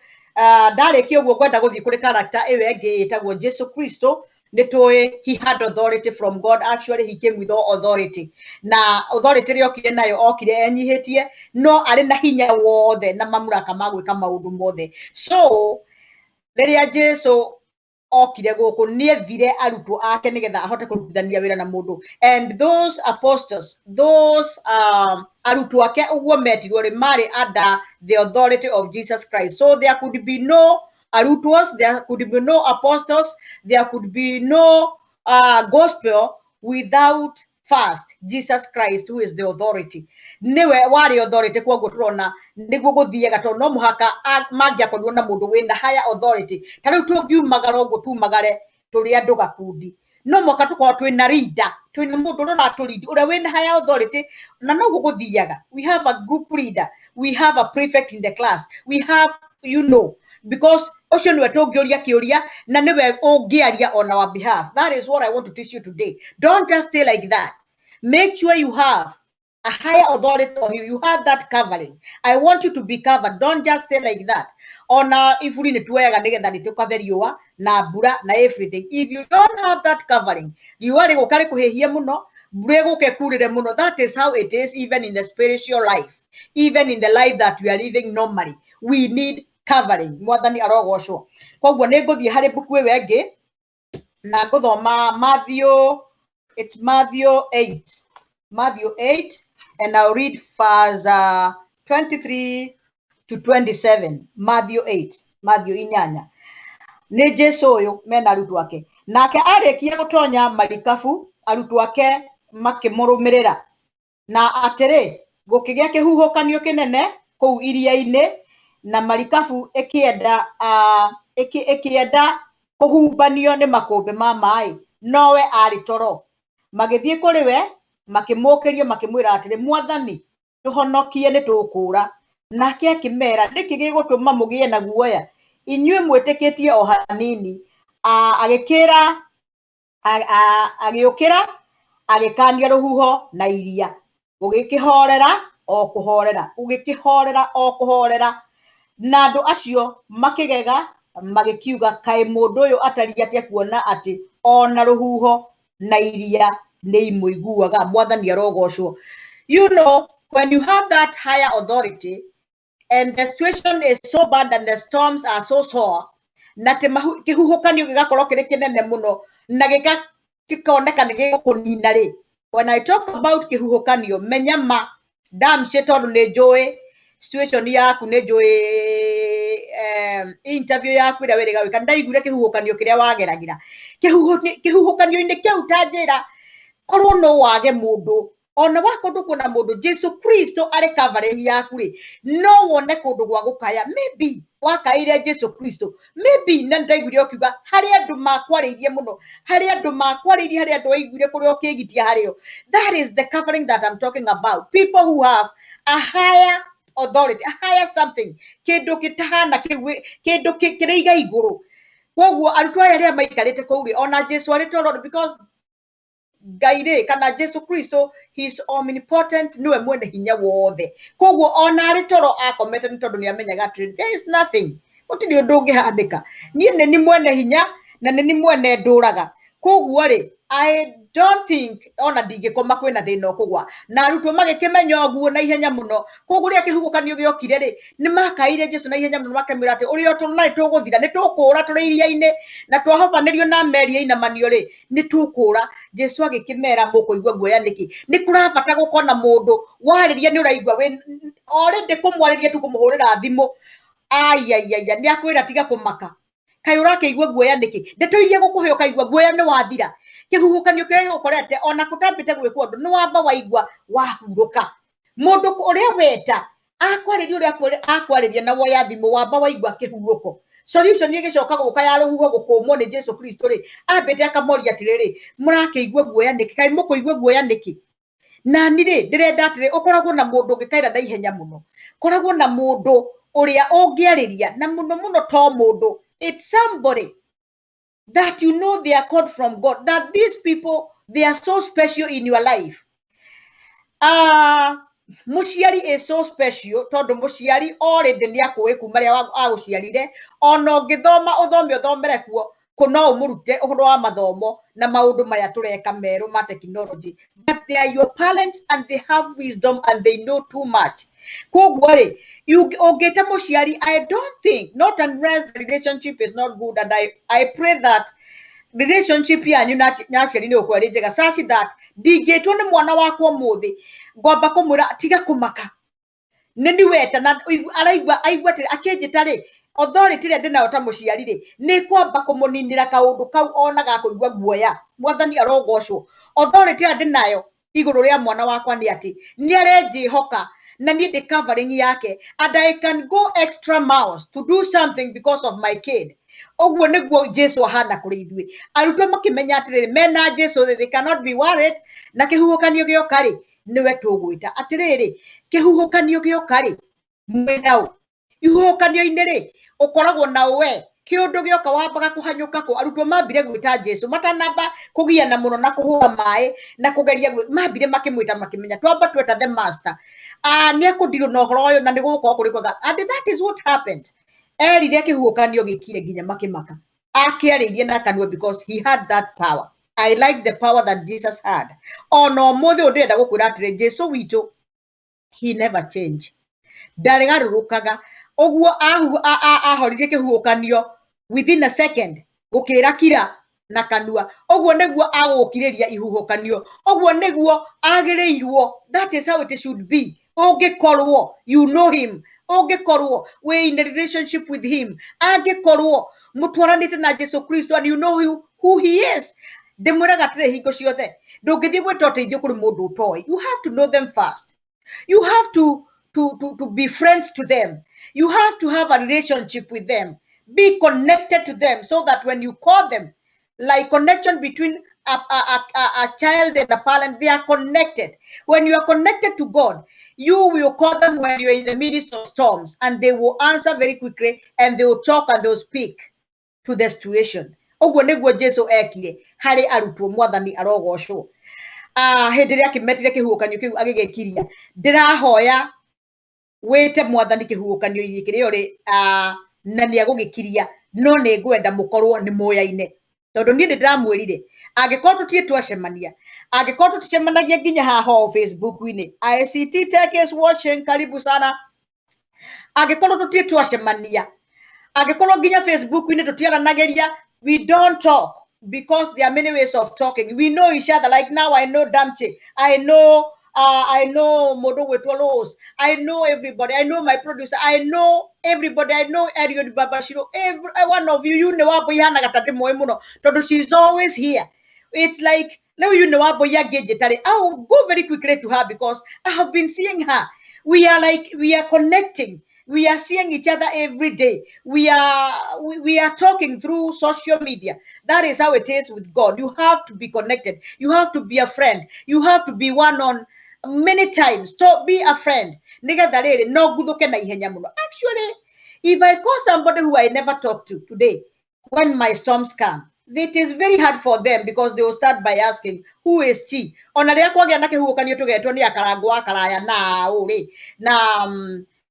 Speaker 10: ndarĩkia ũguo ngwenda gũthiĩ kũrĩ character ĩyo ĩngĩ ĩtagwo Jesu Kristo. Nĩ tũĩ he had authority from God. Actually he came with all authority. Na authority ĩrĩa okire nayo okire enyihĩtie, no arĩ na hinya wothe na mamlaka ma gwĩka maũndũ mothe. So rĩrĩa Jesu okire gũkũ nĩethire arutwo ake nĩgetha ahote kũrutithania wĩra na mũndũ, and those apostles, those arutwo ake ũguo metirwo rĩ, marĩ under the authority of Jesus Christ. So there could be no arutwos, there could be no apostles, there could be no gospel without first Jesus Christ, who is the authority. Niwe warĩ authority. Koguo tũrona nĩguo gũthiaga, tondũ no mũhaka mangĩakorirwo na mũndũ wĩna higher authority. Ta rĩu tũngiumagara ũguo tumagare tũrĩ andũ gakundi, no mũhaka tũkorwo twĩna leader, twĩna mũndũ ũrĩa ũratũlead, ũrĩa wĩna higher authority. Na noguo gũthiaga, we have a group leader, we have a prefect in the class, we have, you know, because ũcio nĩwe tũngĩũria kĩũria na nĩwe ũngĩaria on our behalf. That is what I want to teach you today. Don't just stay like that. Make sure you have a higher authority on you. You have that covering. I want you to be covered. Don't just stay like that. Ona iburi nĩ tuoyaga nĩgetha rĩtũkathe riũa na mbura na everything. If you don't have that covering, riũa rĩgũka rĩkũhĩhie mũno, mbura ĩgũka ĩkurĩre mũno. That is how it is even in the spiritual life, even in the life that we are living normally. We need covering. Mwathani arogocwo. Koguo nĩ ngũthiĩ harĩ mbuku ĩyo ĩngĩ na ngũthoma Matthew, it's Matthew 8. Matthew 8, and I'll read verse 23 to 27. Matthew 8, Matthew inyanya. Nĩ Jesu ũyũ mena arutwo ake. Nake arĩkia gũtonya marikabu, arutwo ake makĩmũrũmĩrĩra. Na atĩrĩ, gũkĩgĩa kĩhuhũkanio kĩnene kũu iria-inĩ, na marikabu ĩkĩenda ĩkĩenda kũhumbanio nĩ makũmbĩ ma maĩ, nowe arĩ toro. Magĩthiĩ kũrĩ we, makĩmũũkĩria, makĩmwĩra atĩrĩ, Mwathani, tũhonokie, nĩ tũkũũra. Nake akĩmera, nĩkĩ gĩgũtũma mũgĩe na guoya, inyuĩ mwĩtĩkĩtie o hanini? Agĩkĩra agĩũkĩra, agĩkania rũhuho na iria, gũgĩkĩhorera o kũhorera, gũgĩkĩhorera o kũhorera. Na andũ acio makĩgega, magĩkiuga, kaĩ mũndũ ũyũ atariĩ atĩa, kuona atĩ ona rũhuho na iria nĩ imũiguaga? Mwathani arogocwo. You know, when you have that higher authority and the situation is so bad and the storms are so sore, na kĩhuhũkanio gĩgakorwo kĩrĩ kĩnene mũno na gĩkoneka nĩ gĩgũkũnina rĩ, when I talk about kĩhuhũkanio, menya ma ndamcie, tondũ nĩ njũĩ situation yaku, nĩ njũĩ interview yaku ĩrĩa wĩrĩga gwĩka, ndaiguire kĩhuhũkanio kĩrĩa wageragĩra. Kĩhuhũkanio-inĩ kĩu, ta njĩra korwo no wage mũndũ, ona wakorwo ndũkuona mũndũ, Jesu Kristo arĩ covering yaku rĩ, no wone kũndũ gwa gũkaya. Maybe wakaĩire Jesu Kristo, maybe na ndaiguire ũkiuga harĩ andũ makwarĩirie mũno, harĩ andũ makwarĩirie, harĩ andũ waiguire kũrĩa ũkĩgitia harĩo. That is the covering that I'm talking about. People who have a higher authority, a higher something, kĩndũ gĩtahana kĩu, kĩndũ kĩrĩ iga igũrũ. Koguo arutwo aya arĩa maikarĩte kũu rĩ, ona Jesu arĩ toro, because Ngai rĩ, kana Jesu Kristo, he is omnipotent, niwe mwene hinya wothe. Koguo ona arĩ toro akomete nĩ tondũ nĩ amenyaga atĩrĩrĩ, there is nothing, gũtirĩ ũndũ ũngĩhandĩka, niĩ nĩ ni mwene hinya na nĩ ni mwene ndũraga. Koguo rĩ, I don't think ona ndingĩkoma kwĩna thĩna ũkũgwa. Na arutwo magĩkĩmenya ũguo na ihenya mũno. Koguo rĩrĩa kĩhuhũkanio gĩokire rĩ, nĩ makaire Jesu na ihenya mũno makĩmwĩra atĩ ũrĩa tũrona nĩ tũgũthira, nĩ tũkũũra tũrĩ iria-inĩ na twahobanĩrio na meri yainamanio rĩ, nĩ tũkũũra. Jesu agĩkĩmera mũkũigua guoya nĩkĩ? Nĩ kũrabata gũkorwo na mũndũ warĩria nĩ ũraigua wĩ already kũmwarĩria tu kũmũhũrĩra thimũ, aiaiaia nĩ akwĩra tiga kũmaka. Kaĩ ũrakĩigua guoya nĩkĩ? Ndeto iria gũkũhe ũkaigua guoya nĩ wathira. Kĩhuhũkanio kĩrĩa gĩgũkorete ona kũtambĩte gwĩkwo ũndũ nĩ wamba waigua wahurũka. Mũndũ ũrĩa weta akwarĩria ũrĩa akwarĩria na woya thimũ wamba waigua kĩhurũko. Solution ĩgĩcoka gũka ya rũhuho gũkũmwo nĩ Jesu Kristo rĩ, ambĩte akamoria atĩrĩrĩ, mũrakĩigua guoya nĩkĩ? Kaĩ mũkũigua guoya nĩkĩ? Nani rĩ, ndĩrenda atĩrĩ, ũkoragwo na mũndũ ũngĩkaira na ihenya mũno. Koragwo na mũndũ ũrĩa ũngĩarĩria na mũno mũno to mũndũ. It's somebody that you know they are called from God, that these people, they are so special in your life. Mũciari is so special tondũ mũciari already nĩ akũĩ kuma rĩrĩa agũciarire, ona ũngĩthoma ũthome ũthomere kuo, kũ no ũmũrute ũhoro wa mathomo na maũndũ maya tũreka merũ ma technology. But they are your parents and they have wisdom and they know too much. Koguo rĩ, ũngĩta mũciari, I don't think, not unless the relationship is not good, and I pray that relationship yanyu na aciari nĩ gũkorwo ĩrĩ njega such that ndingĩtwo nĩ mwana wakwa ũmũthĩ ngwamba kũmwĩra tiga kũmaka, nĩ ni weta na araigua aigua atĩrĩ akĩnjĩta rĩ, authority ĩrĩa ndĩnayo ta mũciari rĩ, nĩ kwamba kũmũninĩra kaũndũ kau ona ga kũigua guoya. Mwathani arogocwo. Authority ĩrĩa ndĩnayo igũrũ rĩa mwana wakwa nĩ atĩ nĩ arenjĩhoka na niĩ ndĩ covering yake, and I can go extra miles to do something because of my kid. Ũguo nĩguo Jesu ahana kũrĩ ithuĩ. Arutwo makĩmenya atĩrĩrĩ, mena Jesu they cannot be worried, na kĩhuhũkanio gĩoka rĩ, nĩwe tũgwĩta. Atĩrĩrĩ, kĩhuhũkanio gĩoka rĩ, mwĩna ũ? Ihuhũkanio-inĩ rĩ, ũkoragwo na ũwe. Kĩũndũ gĩoka wambaga kũhanyũka kũ. Arutwo mambire gwĩta Jesu matanamba kũgiana mũno na kũhũra maĩ na kũgeria mambire makĩmwĩta makĩmenya twamba tweta the master. Nĩ ekũndirwo na ũhoro ũyũ na nĩ gũgũkorwo kũrĩ kwega. And that is what happened. Erire kĩhuhũkanio gĩkire nginya makĩmaka. Akĩarĩirie na kanua because he had that power. I like the power that Jesus had. Ona ũmũthĩ ũyũ ndĩrenda gũkwĩra atĩrĩ, Jesu witũ, he never change. Ndarĩgarũrũkaga. Ũguo ahoririe kĩhuhũkanio within a second, gũkĩra kira na kanua. Ũguo nĩguo agũkirĩria ihuhũkanio. Ũguo nĩguo agĩrĩirwo. That is how it should be. Ũngĩkorwo you know him, ũngĩkorwo wĩ in a relationship with him, angĩkorwo mũtwaranĩte na Jesu Kristo and you know who he is. Ndĩmwĩraga atĩrĩ hingo ciothe, ndũngĩthiĩ gwĩta ũteithio kũrĩ mũndũ ũtoĩ. You have to know them first. You have to be friends to them. You have to have a relationship with them. Be connected to them so that when you call them, like connection between a child and a parent, they are connected. When you are connected to God, you will call them when you're in the midst of storms, and they will answer very quickly, and they will talk and they will speak to the situation. Ũguo nĩguo Jesu ekire harĩ arutwo. Mwathani arogocwo. Hĩndĩ ĩrĩa akĩmetire kĩhuhũkanio kĩu agĩgĩkiria. Ndĩrahoya wĩte mwathani kĩhuhũkanio-inĩ kĩrĩa ũrĩ, na nĩ agũgĩkiria, no nĩ ngwenda mũkorwo nĩ mũyaine. Tondũ niĩ nĩ ndĩramwĩrire, angĩkorwo tũtirĩ twacemania, angĩkorwo tũticemanagia nginya haha o Facebook-inĩ, ICT Tech is watching, karibu sana. Angĩkorwo tũtirĩ twacemania, angĩkorwo nginya Facebook-inĩ tũtiaranagĩria, we don't talk because there are many ways of talking. We know each other. Like now I know Damche, I know mũndũ gwĩtwo Rose, I know everybody, I know my producer, I know everybody, I know Eliud Babashiro, every one of you. You know Wambui ihanaga ta ndĩmũĩ mũno tondũ she's always here. It's like rĩu you know Wambui angĩnjĩta rĩ, I'll go very quickly to her because I have been seeing her. We are like, we are connecting. We are seeing each other every day. We are talking through social media. That is how it is with God. You have to be connected. You have to be a friend. You have to be one on many times. To be a friend. Nĩgetha rĩrĩ no nguthuke na ihenya mũno. Actually, if I call somebody who I never talked to today, when my storms come, it is very hard for them because they will start by asking, who is she? Ona rĩrĩa kwagĩa na kĩhuhũkanio tũgetwo nĩ akarangwo wa karaya na ũrĩ na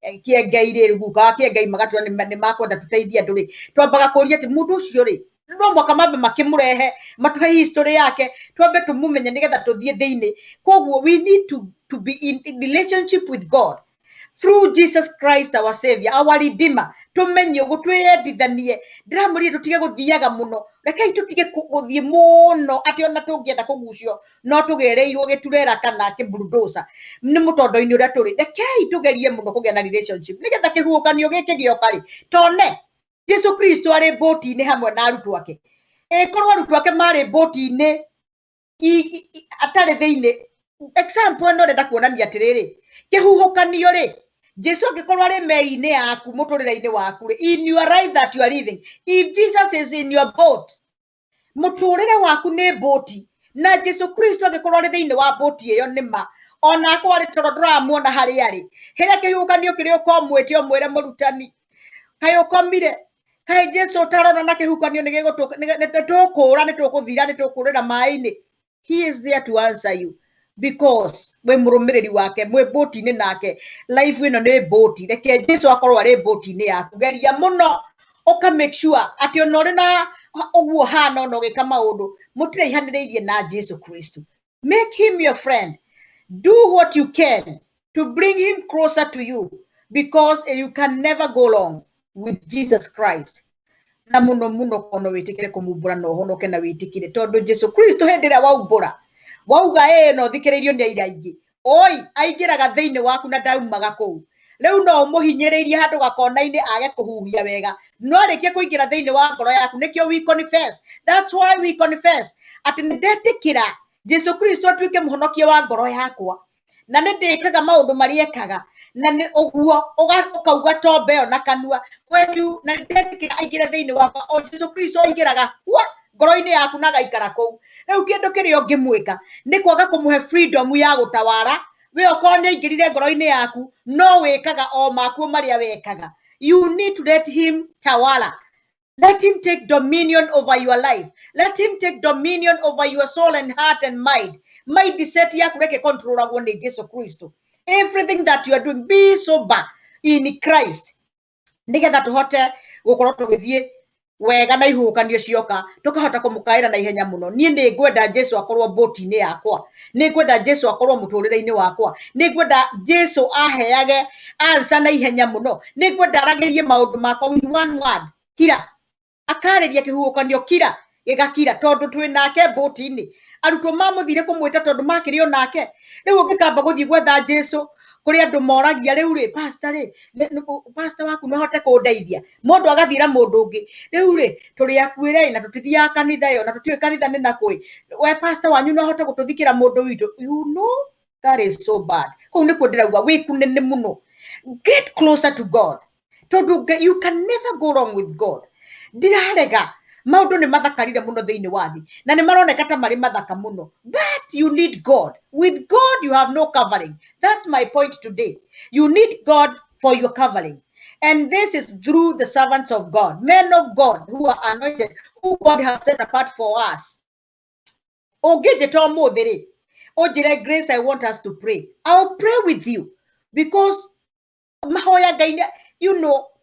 Speaker 10: kĩengei rĩ, guka wa kĩengei magatwĩra nĩ makwenda tũteithie andũ rĩ, twambaga kũria atĩ mũndũ ũcio rĩ, No mwaka mambe makĩmũrehe matũhe history yake, twambe tũmũmenye nĩgetha tũthiĩ thĩinĩ. Koguo we need to be in relationship with God through Jesus Christ our Savior, our Redeemer. Tumenye ũguo, twĩyendithanie. Ndĩramwĩrire tũtige gũthiaga mũno, rekei tũtige gũthiĩ mũno atĩ ona tũngĩenda kũgucio no tũgereirwo gĩturera kana kĩbulldozer nĩ mũtondo-inĩ ũrĩa tũrĩ. Rekei tũgerie mũno kũgĩa na relationship nĩgetha kĩhuhũkanio gĩkĩ gĩoka rĩ, tone Jesu Kristo arĩ mbũti-inĩ hamwe na arutwo ake. Ĩkorwo arutwo ake marĩ mbũti-inĩ atarĩ thĩinĩ. Example ĩno ndĩrenda kuonania atĩrĩrĩ, kĩhuhũkanio rĩ, Jesu angĩkorwo arĩ meri-inĩ yaku mũtũrĩre-inĩ waku rĩ, in your life that you are living, if Jesus is in your boat, mũtũrĩre waku nĩ mbũti, na Jesu Kristo angĩkorwo arĩ thĩinĩ wa mbũti ĩyo nĩ ma, ona akorwo arĩ toro ndũramuona harĩa arĩ, hĩrĩa kĩhuhũkanio kĩrĩ ũka ũmwĩte ũmwĩre mũrutani, kaĩ ũkomire, kaĩ Jesu ũtarona na kĩhuhũkanio nĩ tũkũũra, nĩ tũkũthira, nĩ tũkũũrĩra maĩ-inĩ. He is there to answer you because wĩ mũrũmĩrĩri wake, mwĩ mbũti-inĩ nake. Life ĩno nĩ mbũti, reke Jesu akorwo arĩ mbũti-inĩ yaku. Geria mũno ũka make sure atĩ ona ũrĩ na ũguo hana ona ũgĩka maũndũ mũtiraihanĩrĩirie na Jesu Kristo. Make him your friend. Do what you can to bring him closer to you because you can never go wrong with Jesus Christ. Na muno muno kono wĩtĩkĩre kũmumbũra na ũhonoke na wĩtĩkĩre, tondũ Jesu Kristo hĩndĩ ĩrĩa waumbũra wauga ĩĩ no thikĩrĩirio nĩ aira aingĩ, oi aingĩraga thĩinĩ waku na ndaumaga kũu. Rĩu no ũmũhinyĩrĩirie handũ gakona-inĩ age kũhuhia wega, no arĩkie kũingĩra thĩinĩ wa ngoro yaku. Nĩkĩo we confess, that's why we confess atĩ nĩ ndetĩkĩra Jesu Kristo atuĩke mũhonokia wa ngoro yakwa, na nĩ ndĩkaga maũndũ marĩa ekaga, na nĩ ũguo ũkauga tombe ĩyo na kanua when you na ndetĩkĩra aingĩre thĩinĩ wakwa. O Jesu Kristo aingĩraga hua ngoro-inĩ yaku na agaikara kũu. Rĩu kĩndũ kĩrĩa ũngĩmwĩka nĩ kwaga kũmũhe freedom ya gũtawara. We okorwo nĩ aingĩrire ngoro-inĩ yaku, no wĩkaga o makuo marĩa wekaga. You need to let him tawala. Let him take dominion over your life. Let him take dominion over your soul and heart and mind. Mindset yaku reke controlagwo nĩ Jesu Kristo. Everything that you are doing, be sober in Christ. Nĩgetha tũhote gũkorwo tũgĩthiĩ wega na ihuhũkanio cioka, tũkahota kũmũkaĩra na ihenya mũno. Niĩ nĩ ngwenda Jesu akorwo mbũti-inĩ yakwa, nĩ ngwenda Jesu akorwo mũtũrĩre-inĩ wakwa, nĩ ngwenda Jesu aheage answer na ihenya mũno, nĩ ngwenda aragĩrie maũndũ makwa with one word, kira. Akarĩria kĩhuhũkanio kira, gĩgakira, tondũ twĩ nake mbũti-inĩ. Arutwo mamũthire kũmwĩta tondũ makĩrĩ o nake. Rĩu ũngĩkamba gũthiĩ gwetha Jesu kũrĩ andũ moragia, rĩu rĩ pastor rĩ, pastor waku no ahote kũndeithia? Mũndũ agathiĩra mũndũ ũngĩ, rĩu rĩ tũrĩ akuĩre na tũtithiaga kanitha ĩyo na tũtiũĩ kanitha nĩ na kũĩ, we pastor wanyu no ahote gũtũthikĩra mũndũ witũ? You know that is so bad. Kũu nĩkuo ndĩrauga wĩ kũnene mũno. Get closer to God, tondũ you can never go wrong with God. Ndirarega maũndũ nĩ mathakarire mũno thĩinĩ wa thĩ na nĩ maroneka ta marĩ mathaka mũno, but you need God. With God you have no covering. That's my point today. You need God for your covering, and this is through the servants of God, men of God who are anointed, who God has set apart for us. Ũngĩnjĩta ũmũthĩ rĩ, ũnjĩre, "Grace, I want us to pray," I'll pray with you because mahoya Ngai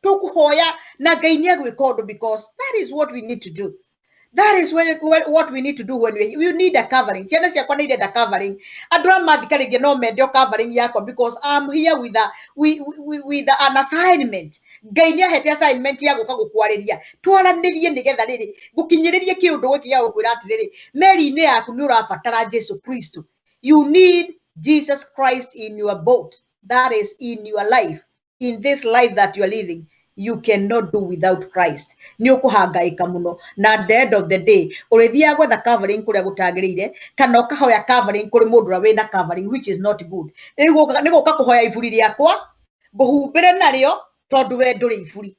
Speaker 10: tũkũhoya na Ngai nĩ agwĩka ũndũ, because that is what we need to do. That is what we need to do when we need a covering. Ciana ciakwa nĩ irenda covering, andũ arĩa mathikarĩria no mende o covering yakwa because I'm here with an assignment. Ngai nĩ ahete assignment ya gũka gũkwarĩria, twaranĩrie nĩgetha rĩrĩ ngũkinyĩrĩrie kĩũndũ gĩkĩ gĩa gũkwĩra atĩrĩrĩ, meri-inĩ yaku nĩ ũrabatara Jesu Kristo. You need Jesus Christ in your boat, that is in your life. In this life that you are living, you cannot do without Christ. Nĩ ũkũhangaĩka mũno, na at the end of the day ũrĩthiaga gwetha covering kũrĩa gũtagĩrĩire, kana ũkahoya covering kũrĩ mũndũ ũrĩa wĩna covering, which is not good. Rĩu nĩ gũka kũhoya iburi rĩakwa ngũhumbĩre narĩo, tondũ we ndũrĩ iburi.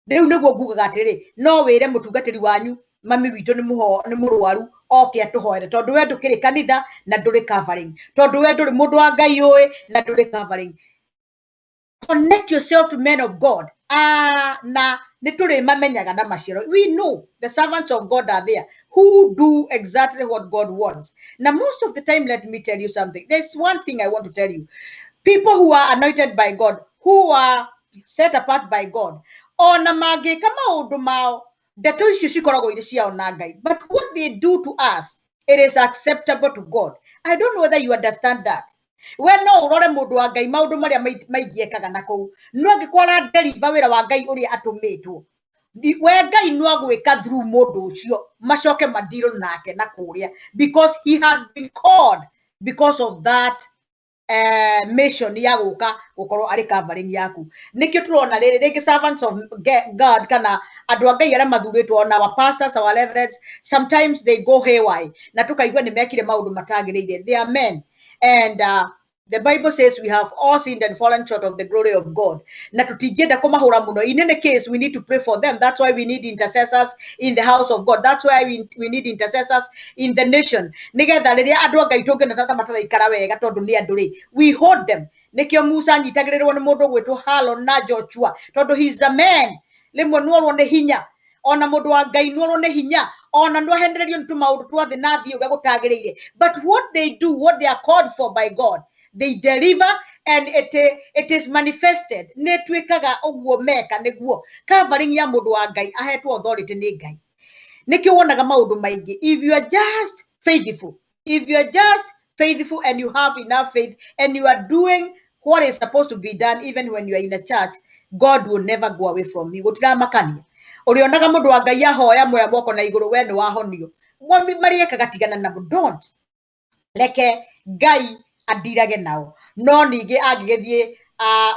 Speaker 10: Rĩu nĩguo ngugaga atĩrĩ, no wĩre mũtungatĩri wanyu, mami witũ nĩ mũrwaru, oke atũhoere, tondũ we ndũkĩrĩ kanitha na ndũrĩ covering, tondũ we ndũrĩ mũndũ wa Ngai ũĩ na ndũrĩ covering. Connect yourself to men of God. Na nĩ tũrĩmamenyaga na maciaro. We know the servants of God are there who do exactly what God wants. Now, most of the time, let me tell you something. There's one thing I want to tell you. People who are anointed by God, who are set apart by God, ona mangĩka maũndũ mao Ndeto icio cikoragwo irĩ ciao na Ngai, but what they do to us, it is acceptable to God. I don't know whether you understand that. We no ũrore mũndũ wa Ngai maũndũ marĩa maingĩ ekaga na kũu, no angĩkorwo aradeliver wĩra wa Ngai ũrĩa atũmĩtwo, we Ngai no agwĩka through mũndũ ũcio, macoke madeal nake na kũrĩa, because he has been called because of that mission ya gũka gũkorwo arĩ covering yaku. Nĩkĩo tũrona rĩrĩ rĩngĩ servants of God kana andũ a Ngai arĩa mathurĩtwo, ona our pastors, our reverends, sometimes they go haywire na tũkaigua nĩ mekire maũndũ matagĩrĩire. They are men, and the Bible says we have all sinned and fallen short of the glory of God. Na tũtingĩenda kũmahũra mũno. In any case, we need to pray for them. That's why we need intercessors in the house of God. That's why we need intercessors in the nation. Nĩgetha rĩrĩa andũ a Ngai tũngĩona ta mataraikara wega tondũ nĩ andũ rĩ, we hold them. Nĩkĩo Musa anyitagĩrĩrwo nĩ mũndũ ũgwĩtwo Harũn na Joshua, tondũ he is a man. Rĩmwe nĩorwo nĩ hinya, ona mũndũ wa Ngai nĩorwo nĩ hinya, ona no ahenererio nĩ tũmaũndũ twa thĩ na thiĩ ũrĩa gũtagĩrĩire. But what they do, what they are called for by God, they deliver, and it is manifested. Nĩ twĩkaga ũguo meka nĩguo covering ya mũndũ wa Ngai ahetwo authority nĩ Ngai. Nĩkĩo wonaga maũndũ maingĩ. If you are just faithful, if you are just faithful and you have enough faith and you are doing what is supposed to be done even when you are in a church, God will never go away from you. Gũtiramakania. Ũrĩonaga mũndũ wa Ngai ahoya moya moko na igũrũ, we nĩ wahonio. Marĩekaga tigana namo. Don't reke Ngai adirage nao. No ningĩ angĩgĩthiĩ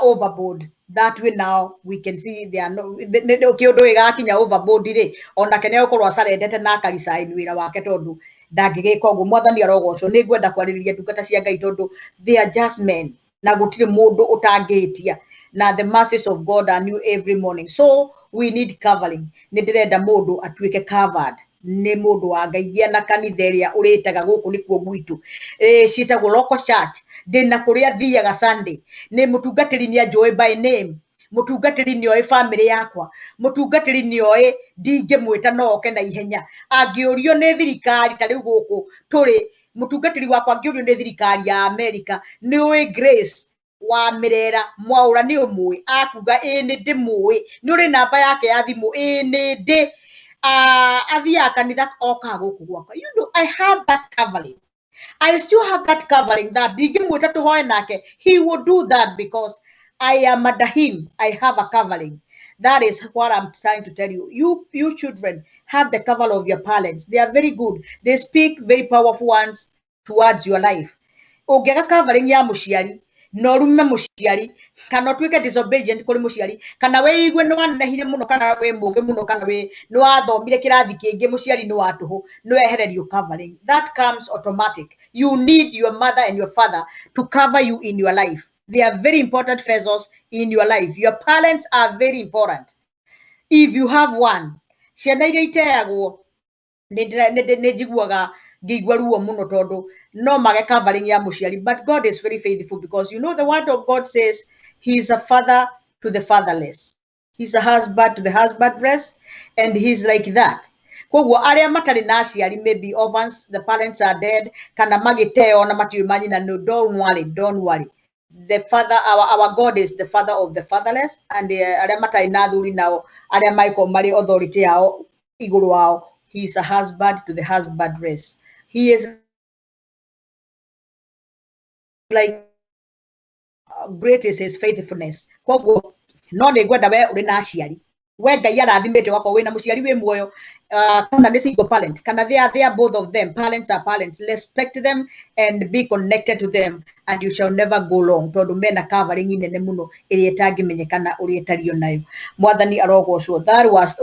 Speaker 10: overboard, that way now we can see they are no kĩũndũ gĩgakinya overboard rĩ, onake nĩ egũkorwo acarendete na akarisign wĩra wake tondũ ndangĩgĩka ũguo. Mwathani arogocwo. Nĩ ngwenda kwarĩrĩria ndungata cia Ngai tondũ they are just men na gũtirĩ mũndũ ũtangĩhĩtia, na the mercies of God are new every morning, so we need covering. Nĩ ndĩrenda mũndũ atuĩke covered nĩ mũndũ wa Ngai. Gĩa na kanitha ĩrĩa ũrĩtaga gũkũ nĩkuo gwitũ, ciĩtagwo local church. Ndĩna kũrĩa thiaga Sunday, nĩ mũtungatĩri nĩ anjũĩ by name, mũtungatĩri nĩ oĩ family yakwa, mũtungatĩri nĩ oĩ ndingĩmwĩta no oke na ihenya. Angĩũrio nĩ thirikari ta rĩu gũkũ tũrĩ, mũtungatĩri wakwa angĩũrio nĩ thirikari ya America, nĩ ũĩ Grace wa Mirera Mwaũra nĩ ũmũĩ, akuga ĩĩ nĩ ndĩmũĩ, nĩ ũrĩ namba yake ya thimũ, ĩĩ nĩ ndĩ, athiaga kanitha okaga gũkũ gwakwa. You know, I have that covering. I still have that covering that ndingĩmwĩta tũhoe nake, he will do that because I am under him. I have a covering. That is what I'm trying to tell you. You children have the cover of your parents. They are very good. They speak very powerful ones towards your life. Ũngĩaga covering ya mũciari, na ũrume mũciari, kana ũtuĩke disobedient kũrĩ mũciari, kana wĩigue nĩ wanenehire mũno, kana wĩ mũũgĩ mũno, kana wĩ nĩ wathomire kĩrathi kĩngĩ, mũciari nĩ wa tũhũ, nĩ wehererio covering. That comes automatic. You need your mother and your father to cover you in your life. They are very important vessels in your life. Your parents are very important. If you have one, ciana iria iteagwo nĩ njiguaga ngĩigua ruo mũno tondũ no mage covering ya mũciari, but God is very faithful because you know the word of God says he is a father to the fatherless, he's a husband to the husbandless, and he's like that. Koguo arĩa matarĩ na aciari, maybe orphans, the parents are dead, kana magĩteo na matiũĩ manyina, no, don't worry, don't worry. The father, our God is the father of the fatherless, and arĩa matarĩ na athuri nao arĩa mangĩkorwo marĩ authority yao igũrũ wao, he is a husband to the husbandless. He is like great is his faithfulness. Koguo no nĩ ngwenda we ũrĩ na aciari, we Ngai arathimĩte ũgakorwo wĩna mũciari wĩ muoyo, kana nĩ single parent, kana they are there, both of them, parents are parents, respect them and be connected to them, and you shall never go wrong, tondũ mena covering nene mũno ĩrĩa ĩtangĩmenyekana ũrĩa ĩtario nayo. Mwathani arogocwo. That was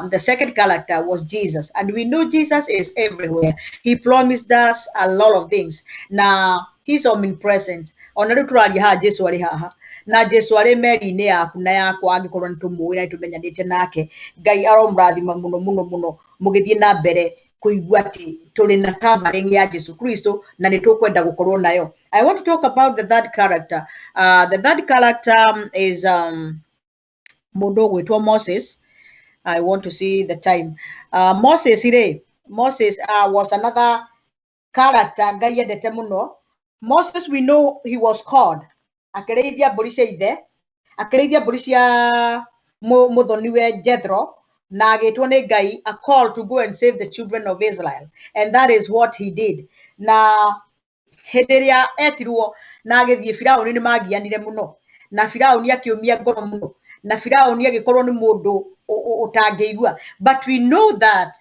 Speaker 10: the second character was Jesus, and we know Jesus is everywhere. He promised us a lot of things. Na he's omnipresent. Ona rĩu tũraria haha, Jesu arĩ haha, na Jesu arĩ meri-inĩ yaku na yakwa, angĩkorwo nĩ tũmũĩ na nĩtũmenyanĩte nake. Ngai aromũrathima mũno mũno mũno mũgĩthiĩ na mbere kũigua atĩ tũrĩ na covering ya Jesu Kristo na nĩ tũkwenda gũkorwo nayo. I want to talk about the third character. The third character is mũndũ ũgwĩtwo Moses. I want to see the time. Moses rĩ, Moses was another character Ngai endete mũno. Moses, we know he was called akĩrĩithia mbũri cia ithe, akĩrĩithia mbũri cia mũthoni-we Jethro, Na agĩtwo nĩ Ngai a call to go and save the children of Israel, and that is what he did. Na hĩndĩ ĩrĩa etirwo na agĩthiĩ, Firaũni nĩ magianire mũno, na Firaũni akĩũmia ngoro mũno, na Firaũni agĩkorwo nĩ mũndũ ũtangĩigua. But we know that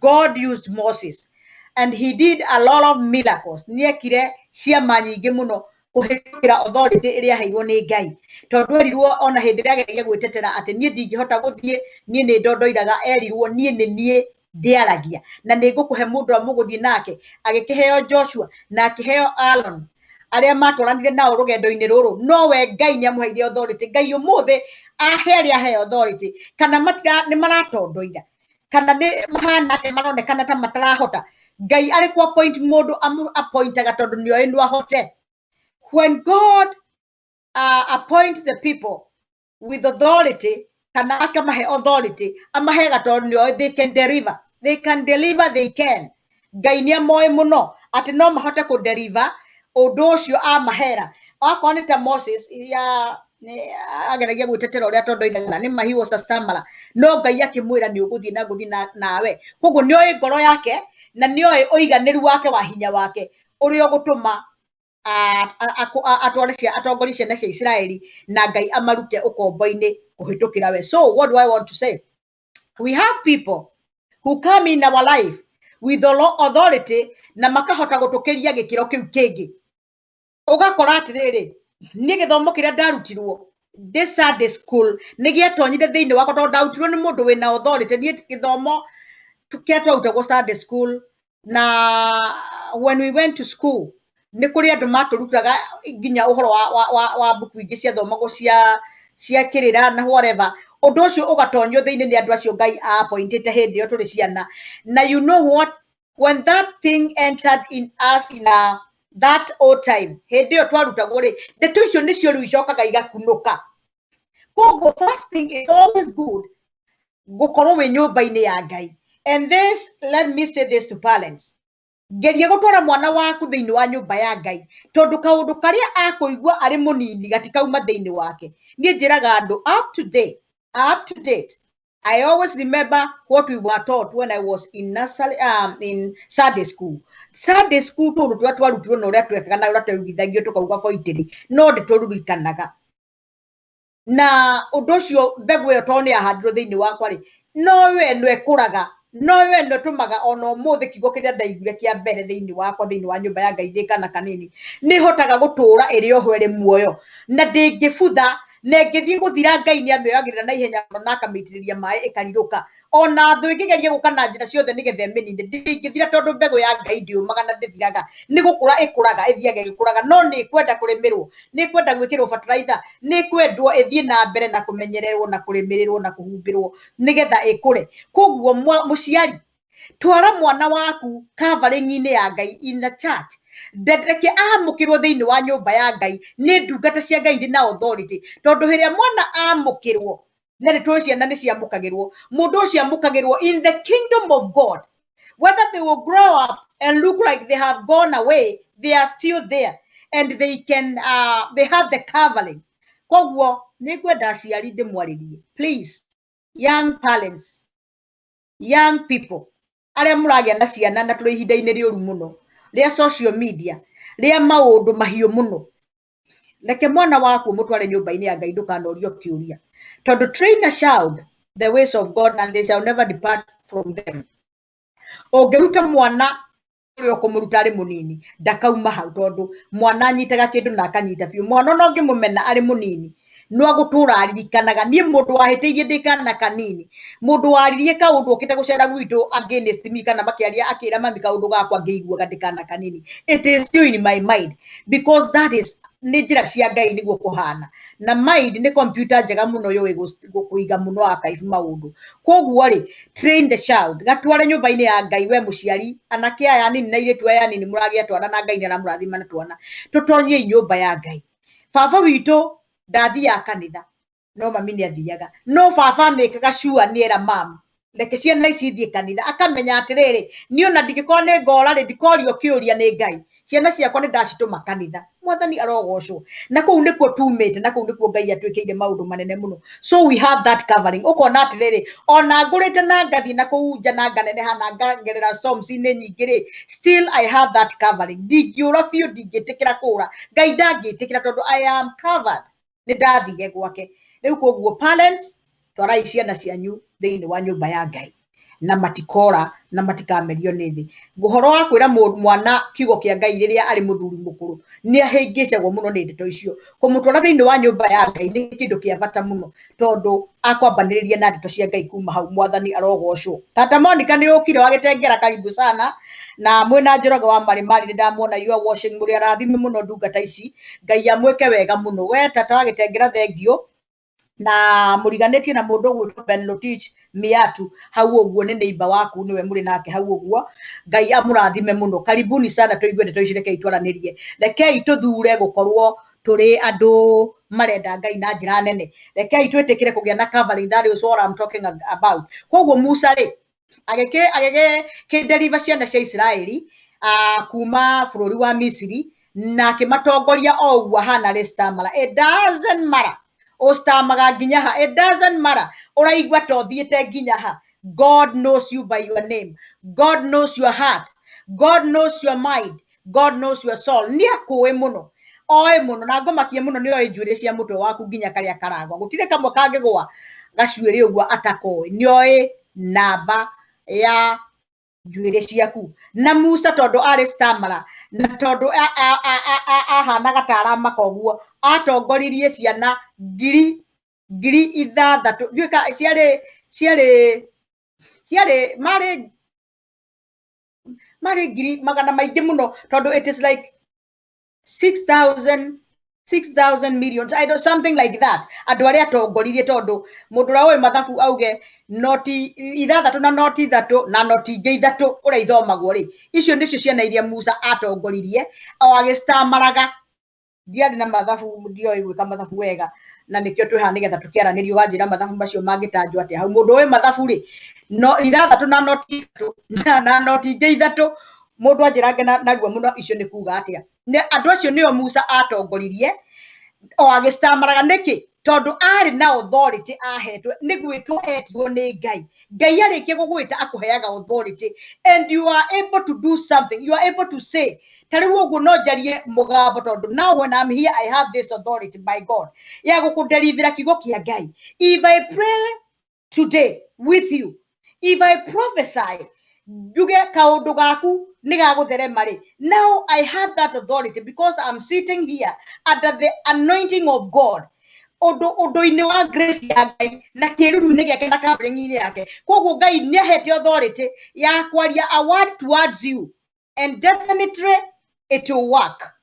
Speaker 10: God used Moses and he did a lot of miracles. Nĩekire ciama nyingĩ mũno kũhĩtũkĩra authority ĩrĩa aheirwo nĩ Ngai, tondũ erirwo ona hĩndĩ ĩrĩa ageragia gwĩtetera atĩ niĩ ndingĩhota gũthiĩ, niĩ nĩ ndondoiraga, erirwo niĩ nĩ niĩ ndĩaragia na nĩ ngũkũhe mũndũ ũrĩa mũgũthiĩ nake. Agĩkĩheo Joshua na akĩheo Aaron arĩa matwaranire nao rũgendo-inĩ rũrũ, nowe Ngai nĩ amũheire authority. Ngai ũmũthĩ ahe arĩa ahe authority, kana matira nĩ maratondoira kana nĩ mahana atĩa, maronekana ta matarahota, Ngai arĩ ku appoint mũndũ appointaga tondũ nĩoĩ no ahote. When God appoint the people with authority kana akamahe authority, amahega tondũ nĩoĩ they can deliver, they can deliver, they can. Ngai nĩ amoĩ mũno atĩ no mahote kũ deliver ũndũ ũcio amahera. Okorwo nĩ ta Moses ya ageragia gwĩtetera ũrĩa tondoiraga nĩ ma, he was a stammerer, no Ngai akĩmwĩra nĩ ũgũthiĩ na ngũthiĩ nawe. Koguo nĩoĩ ngoro yake na nĩoĩ ũiganĩru wake wa hinya wake ũrĩa ũgũtũma atware atongorie ciana cia Isiraeli na Ngai amarute ũkombo-inĩ kũhĩtũkĩra we. So what do I want to say? We have people who come in our life with authority na makahota gũtũkĩria gĩkĩro kĩu kĩngĩ. Ũgakora atĩrĩrĩ, niĩ gĩthomo kĩrĩa ndarutirwo ndĩ Sunday school nĩ gĩatonyire thĩinĩ wakwa tondũ ndarutirwo nĩ mũndũ wĩna authority. Niĩ gĩthomo kĩrĩa twarutagwo Sunday school na when we went to school, nĩ kũrĩ andũ matũrutaga nginya ũhoro wa mbuku ingĩ ciathomagwo cia kĩrĩra na whatever. Ũndũ ũcio ũgatonyio thĩinĩ nĩ andũ acio Ngai appointĩte hĩndĩ ĩyo tũrĩ ciana. Na you know what, when that thing entered in us in a, that old time, hĩndĩ ĩyo twarutagwo rĩ, ndeto icio nĩcio rĩu icokaga igakunũka. Koguo first thing is always good gũkorwo wĩ nyũmba-inĩ ya Ngai. And this, let me say this to parents: geria gũtwara mwana waku thĩinĩ wa nyũmba ya Ngai, tondũ kaũndũ karĩa akũigua arĩ mũnini gatikauma thĩinĩ wake. Niĩ njĩraga andũ, up to date, up to date, I always remember what we were taught when I was in nursery, in Sunday school. Sunday school tũndũ tũrĩa twarutirwo na ũrĩa twekaga na ũrĩa twaiguithagio tũkauga boitĩrĩ no ndĩtũririkanaga. Na ũndũ ũcio, mbegũ ĩyo tondũ nĩ yahandirwo thĩinĩ wakwa rĩ, no we no ĩkũraga, no we no ĩtũmaga ona ũmũthĩ kiugo kĩrĩa ndaiguire kĩa mbere thĩinĩ wakwa thĩinĩ wa nyũmba ya Ngai ndĩ kana kanini nĩ hotaga gũtũũra ĩrĩ oho ĩrĩ muoyo na ndĩngĩbutha, na ĩngĩthiĩ gũthira Ngai nĩ amĩoyagĩrĩra na ihenya mũno na akamĩitĩrĩria maĩ ĩkarirũka. Ona thũ ĩngĩgeria gũka na njĩra ciothe nĩgetha ĩmĩnine, ndĩngĩthira, tondũ mbegũ ya Ngai ndĩũmaga na ndĩthiraga, nĩ gũkũra ĩkũraga, ĩthiaga ĩgĩkũraga. No nĩ ĩkwenda kũrĩmĩrwo, nĩ ĩkwenda gwĩkĩrwo fertilizer, nĩ ĩkwendwo ĩthiĩ na mbere na kũmenyererwo na kũrĩmĩrĩrwo na kũhumbĩrwo nĩgetha ĩkũre. Koguo mũciari, twara mwana waku covering-inĩ ya Ngai in the church. Reke amũkĩrwo thĩinĩ wa nyũmba ya Ngai nĩ ndungata cia Ngai irĩ na authority, tondũ hĩrĩa mwana amũkĩrwo, na nĩ tũĩ ciana nĩ ciamũkagĩrwo, mũndũ ũcio amũkagĩrwo in the kingdom of God. Whether they will grow up and look like they have gone away, they are still there and they have the covering. Koguo nĩ ngwenda aciari ndĩmwarĩrie, please, young parents, young people arĩa mũragĩa na ciana, na tũrĩ ihinda-inĩ rĩũru mũno rĩa social media, rĩa maũndũ mahiũ mũno, reke mwana waku mũtware nyũmba-inĩ ya Ngai. Ndũkanorio kĩũria, tondũ train a child the ways of God and they shall never depart from them. Ũngĩruta mwana ũrĩa ũkũmũruta arĩ mũnini, ndakauma hau, tondũ mwana anyitaga kĩndũ na akanyita biũ. Mwana ona ũngĩmũmena arĩ mũnini, no agũtũra aririkanaga. Niĩ mũndũ wahĩtĩirie ndĩ kana kanini, mũndũ waririe kaũndũ okĩte gũcera gwitũ against me kana makĩaria akĩra mami kaũndũ gakwa ngĩiguaga ndĩ kana kanini, it is still in my mind, because that is nĩ njĩra cia Ngai nĩguo kũhana. Na mind nĩ computer njega mũno, yũĩ kũiga mũno archive maũndũ. Koguo rĩ, train the child, gatware nyũmba-inĩ ya Ngai. We mũciari, anake aya anini na airĩtu aya anini mũragĩa twana na Ngai nĩ aramũrathima na twana, tũtonyei nyũmba ya Ngai. Baba witũ ndathiaga kanitha, no mami nĩ athiaga, no baba amĩkaga sure nĩ era mam. Reke ciana ici ithiĩ kanitha, akamenya atĩrĩrĩ, niĩ ona ndingĩkorwo nĩ ngora rĩ, ndikorio kĩũria nĩ Ngai, ciana ciakwa nĩ ndacitũma kanitha. Mwathani arogocwo. Na kũu nĩkuo tumĩte, na kũu nĩkuo Ngai atwĩkĩire maũndũ manene mũno. So we have that covering. Ũkona atĩrĩrĩ, ona ngũrĩte na ngathiĩ na kũu nja na nganeneha na ngagerera storms-inĩ nyingĩ rĩ, still I have that covering. Ndingĩũra biũ, ndingĩtĩkĩra kũũra, Ngai ndangĩtĩkĩra tondũ I am covered, nĩ ndathire gwake. Rĩu koguo parents, twarai ciana cianyu thĩinĩ wa nyũmba ya Ngai, na matikora na matikamerio nĩ thĩ. Ũhoro wa kwĩra mwana kiugo kĩa Ngai rĩrĩa arĩ mũthuri mũkũrũ, nĩ ahĩngĩcagwo mũno nĩ ndeto icio. Kũmũtwara thĩinĩ wa nyũmba ya Ngai nĩ kĩndũ kĩa bata mũno, tondũ akwambanĩrĩria na ndeto cia Ngai kuma hau. Mwathani arogocwo. Tata Monica nĩ ũkire wa Gĩtengera, karibu sana. Na mwĩna Njoroge wa Marimari nĩ ndamuona, you are watching. Mũrĩ arathime mũno ndungata ici, Ngai amwĩke wega mũno. We tata wa Gĩtengera, thengio. Na mũriganĩtie na mũndũ ũgwĩtwo Ben Lotich Miatu hau ũguo, nĩ neighbor waku, nĩwe mũrĩ nake hau ũguo. Ngai amũrathime mũno. Karibuni sana, tũigue ndeto ici. Rekei twaranĩrie, rekei tũthure gũkorwo tũrĩ andũ marenda Ngai na njĩra nene. Rekei twĩtĩkĩre kũgĩa na covering. That is what I'm talking about. Koguo Musa rĩ, agĩkĩ agĩkĩ ciana cia Isiraeli kuma bũrũri wa Misiri, na akĩmatongoria o ũguo ahana rĩ stammer. It doesn't matter ũstamaga nginya ha, it doesn't matter ũraigua ta ũthiĩte nginya ha, God knows you by your name. God knows your heart. God knows your mind. God knows your soul. Nĩ akũĩ mũno, oĩ mũno, na ngomakie mũno nĩ oĩ njuĩrĩ cia mũtwe waku nginya karĩa karagwa. Gũtirĩ kamwe kangĩgwa gacuĩrĩ ũguo atakoĩ. Nĩ oĩ namba ya njuĩrĩ ciaku. Na Musa, tondũ arĩ stammerer na tondũ ahanaga ta aramaka ũguo, atongoririe ciana 6,000. Ndiũĩ ka ciarĩ marĩ ngiri magana maingĩ mũno, tondũ it is like 6,000 6,000 millions, I don't, something like that, andũ arĩa atongoririe. Tondũ mũndũ ũrĩa ũĩ mathabu auge noti ithathatũ na noti ithatũ na noti ingĩ ithatũ, ũrĩa ithomagwo rĩ, icio nĩcio ciana iria Musa atongoririe o agĩctamaraga. Ndiarĩ na mathabu, ndioĩ gwĩka mathabu wega, na nĩkĩo twĩ haha nĩgetha tũkĩaranĩrio. Wanjĩra mathabu macio mangĩtanjwo atĩa hau, mũndũ ũĩ mathabu rĩ, no ithathatũ na noti ithatũ na noti ingĩ ithatũ, mũndũ anjĩrange narua mũno, icio nĩ kuga atĩa? Nĩ andũ acio nĩo Musa atongoririe o agĩctamaraga. Nĩkĩ? Tondũ arĩ na authority ahetwo nĩ gwĩtwo etirwo nĩ Ngai. Ngai arĩkia gũgwĩta, akũheaga authority and you are able to do something, you are able to say. Ta rĩu ũguo no njarie mũgambo, tondũ now when I'm here, I have this authority by God ya gũkũnderithĩra kiugo kĩa Ngai. If I pray today with you, if I prophesy, njuge kaũndũ gaku nĩ gagũtherema rĩ, now I have that authority because I'm sitting here under the anointing of God, ũndũ ũndũ-inĩ wa grace ya Ngai na kĩruru-inĩ gĩake na covering-inĩ yake. Koguo Ngai nĩ ahete authority ya kwaria a word towards you and definitely it will work.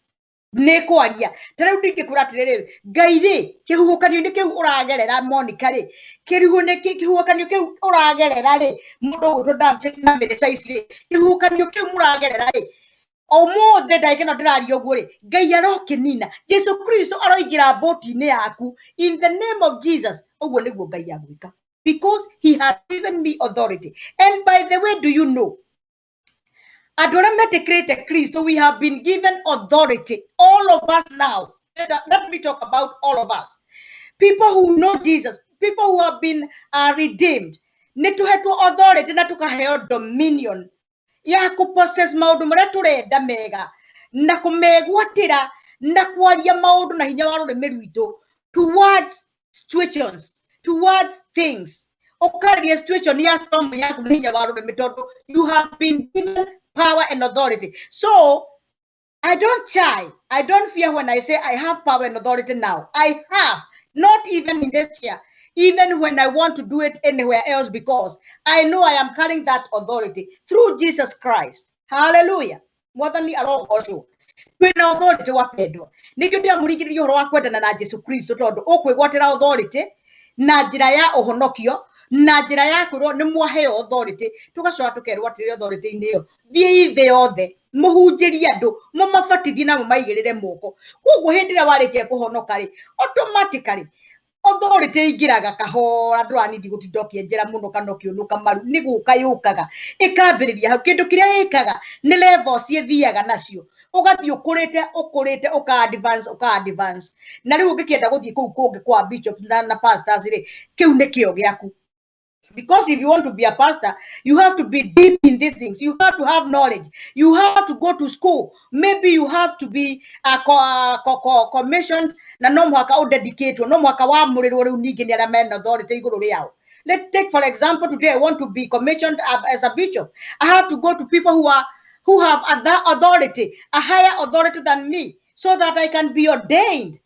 Speaker 10: Nĩ kwaria ta rĩu, ndingĩkwĩra atĩrĩrĩ, Ngai rĩ, kĩhuhũkanio-inĩ kĩu ũragerera, Monica rĩ, kĩhuhũkanio kĩu ũragerera rĩ, mũndũ ũgwĩtwo Damchek na mĩrĩca ici rĩ, kĩhuhũkanio kĩu mũragerera rĩ, ũmũthĩ ndagĩka ĩno ndĩraria ũguo rĩ, Ngai arokĩnina, Jesu Kristo aroingĩra mbũti-inĩ yaku in the name of Jesus. Ũguo nĩguo Ngai agwĩka because he has given me authority. And by the way, do you know andũ arĩa metĩkĩrĩte Kristo, we have been given authority, all of us? Now let me talk about all of us, people who know Jesus, people who have been redeemed. Nĩ tũhetwo authority na tũkaheo dominion ya kũ-possess maũndũ marĩa tũrenda mega na kũmegwatĩra na kwaria maũndũ na hinya wa rũrĩmĩ rwitũ towards situations, towards things. Ũkarĩria situation ya storm yaku na hinya wa rũrĩmĩ, tondũ you have been given power and authority. So I don't shy. I don't fear when I say I have power and authority now. I have, not even in this year, even when I want to do it anywhere else, because I know I am carrying that authority through Jesus Christ. Hallelujah. Mwathani arogocwo. Twĩna authority, wapendwa. Nĩkĩo ndĩramũringĩrĩria ũhoro wa kwendana na Jesu Kristo, tondũ ũkwĩgwatĩra authority na njĩra ya ũhonokio, na njĩra ya kwĩrwo nĩ mwaheo authority. Tũgacoka tũkerwo atĩrĩ authority-inĩ ĩyo, thiĩi thĩ yothe, mũhunjĩrie andũ, mũmabatithie na mũmaigĩrĩre moko. Koguo hĩndĩ ĩrĩa warĩkia kũhonoka rĩ, automatically Authority ĩingĩraga kahora, ndũranithi gũtinda ũkĩenjera mũno kana ũkĩũnũka maru, nĩ gũka yũkaga ĩkambĩrĩria hau. Kĩndũ kĩrĩa ĩkaga nĩ levels ĩthiaga nacio, ũgathiĩ ũkũrĩte ũkũrĩte, ũka advance ũka advance. Na rĩu ũngĩkĩenda gũthiĩ kũu kũngĩ kwa bishop na pastors rĩ, kĩu nĩ kĩo gĩaku. Because if you want to be a pastor, you have to be deep in these things. You have to have knowledge. You have to go to school. Maybe you have to be commissioned na no mũhaka ũdedicate, no mũhaka wamũrĩrwo rĩu ningĩ nĩ arĩa mena authority igũrũ rĩao. Let's take for example, today I want to be commissioned as a bishop. I have to go to people who have other authority, a higher authority than me, so that I can be ordained.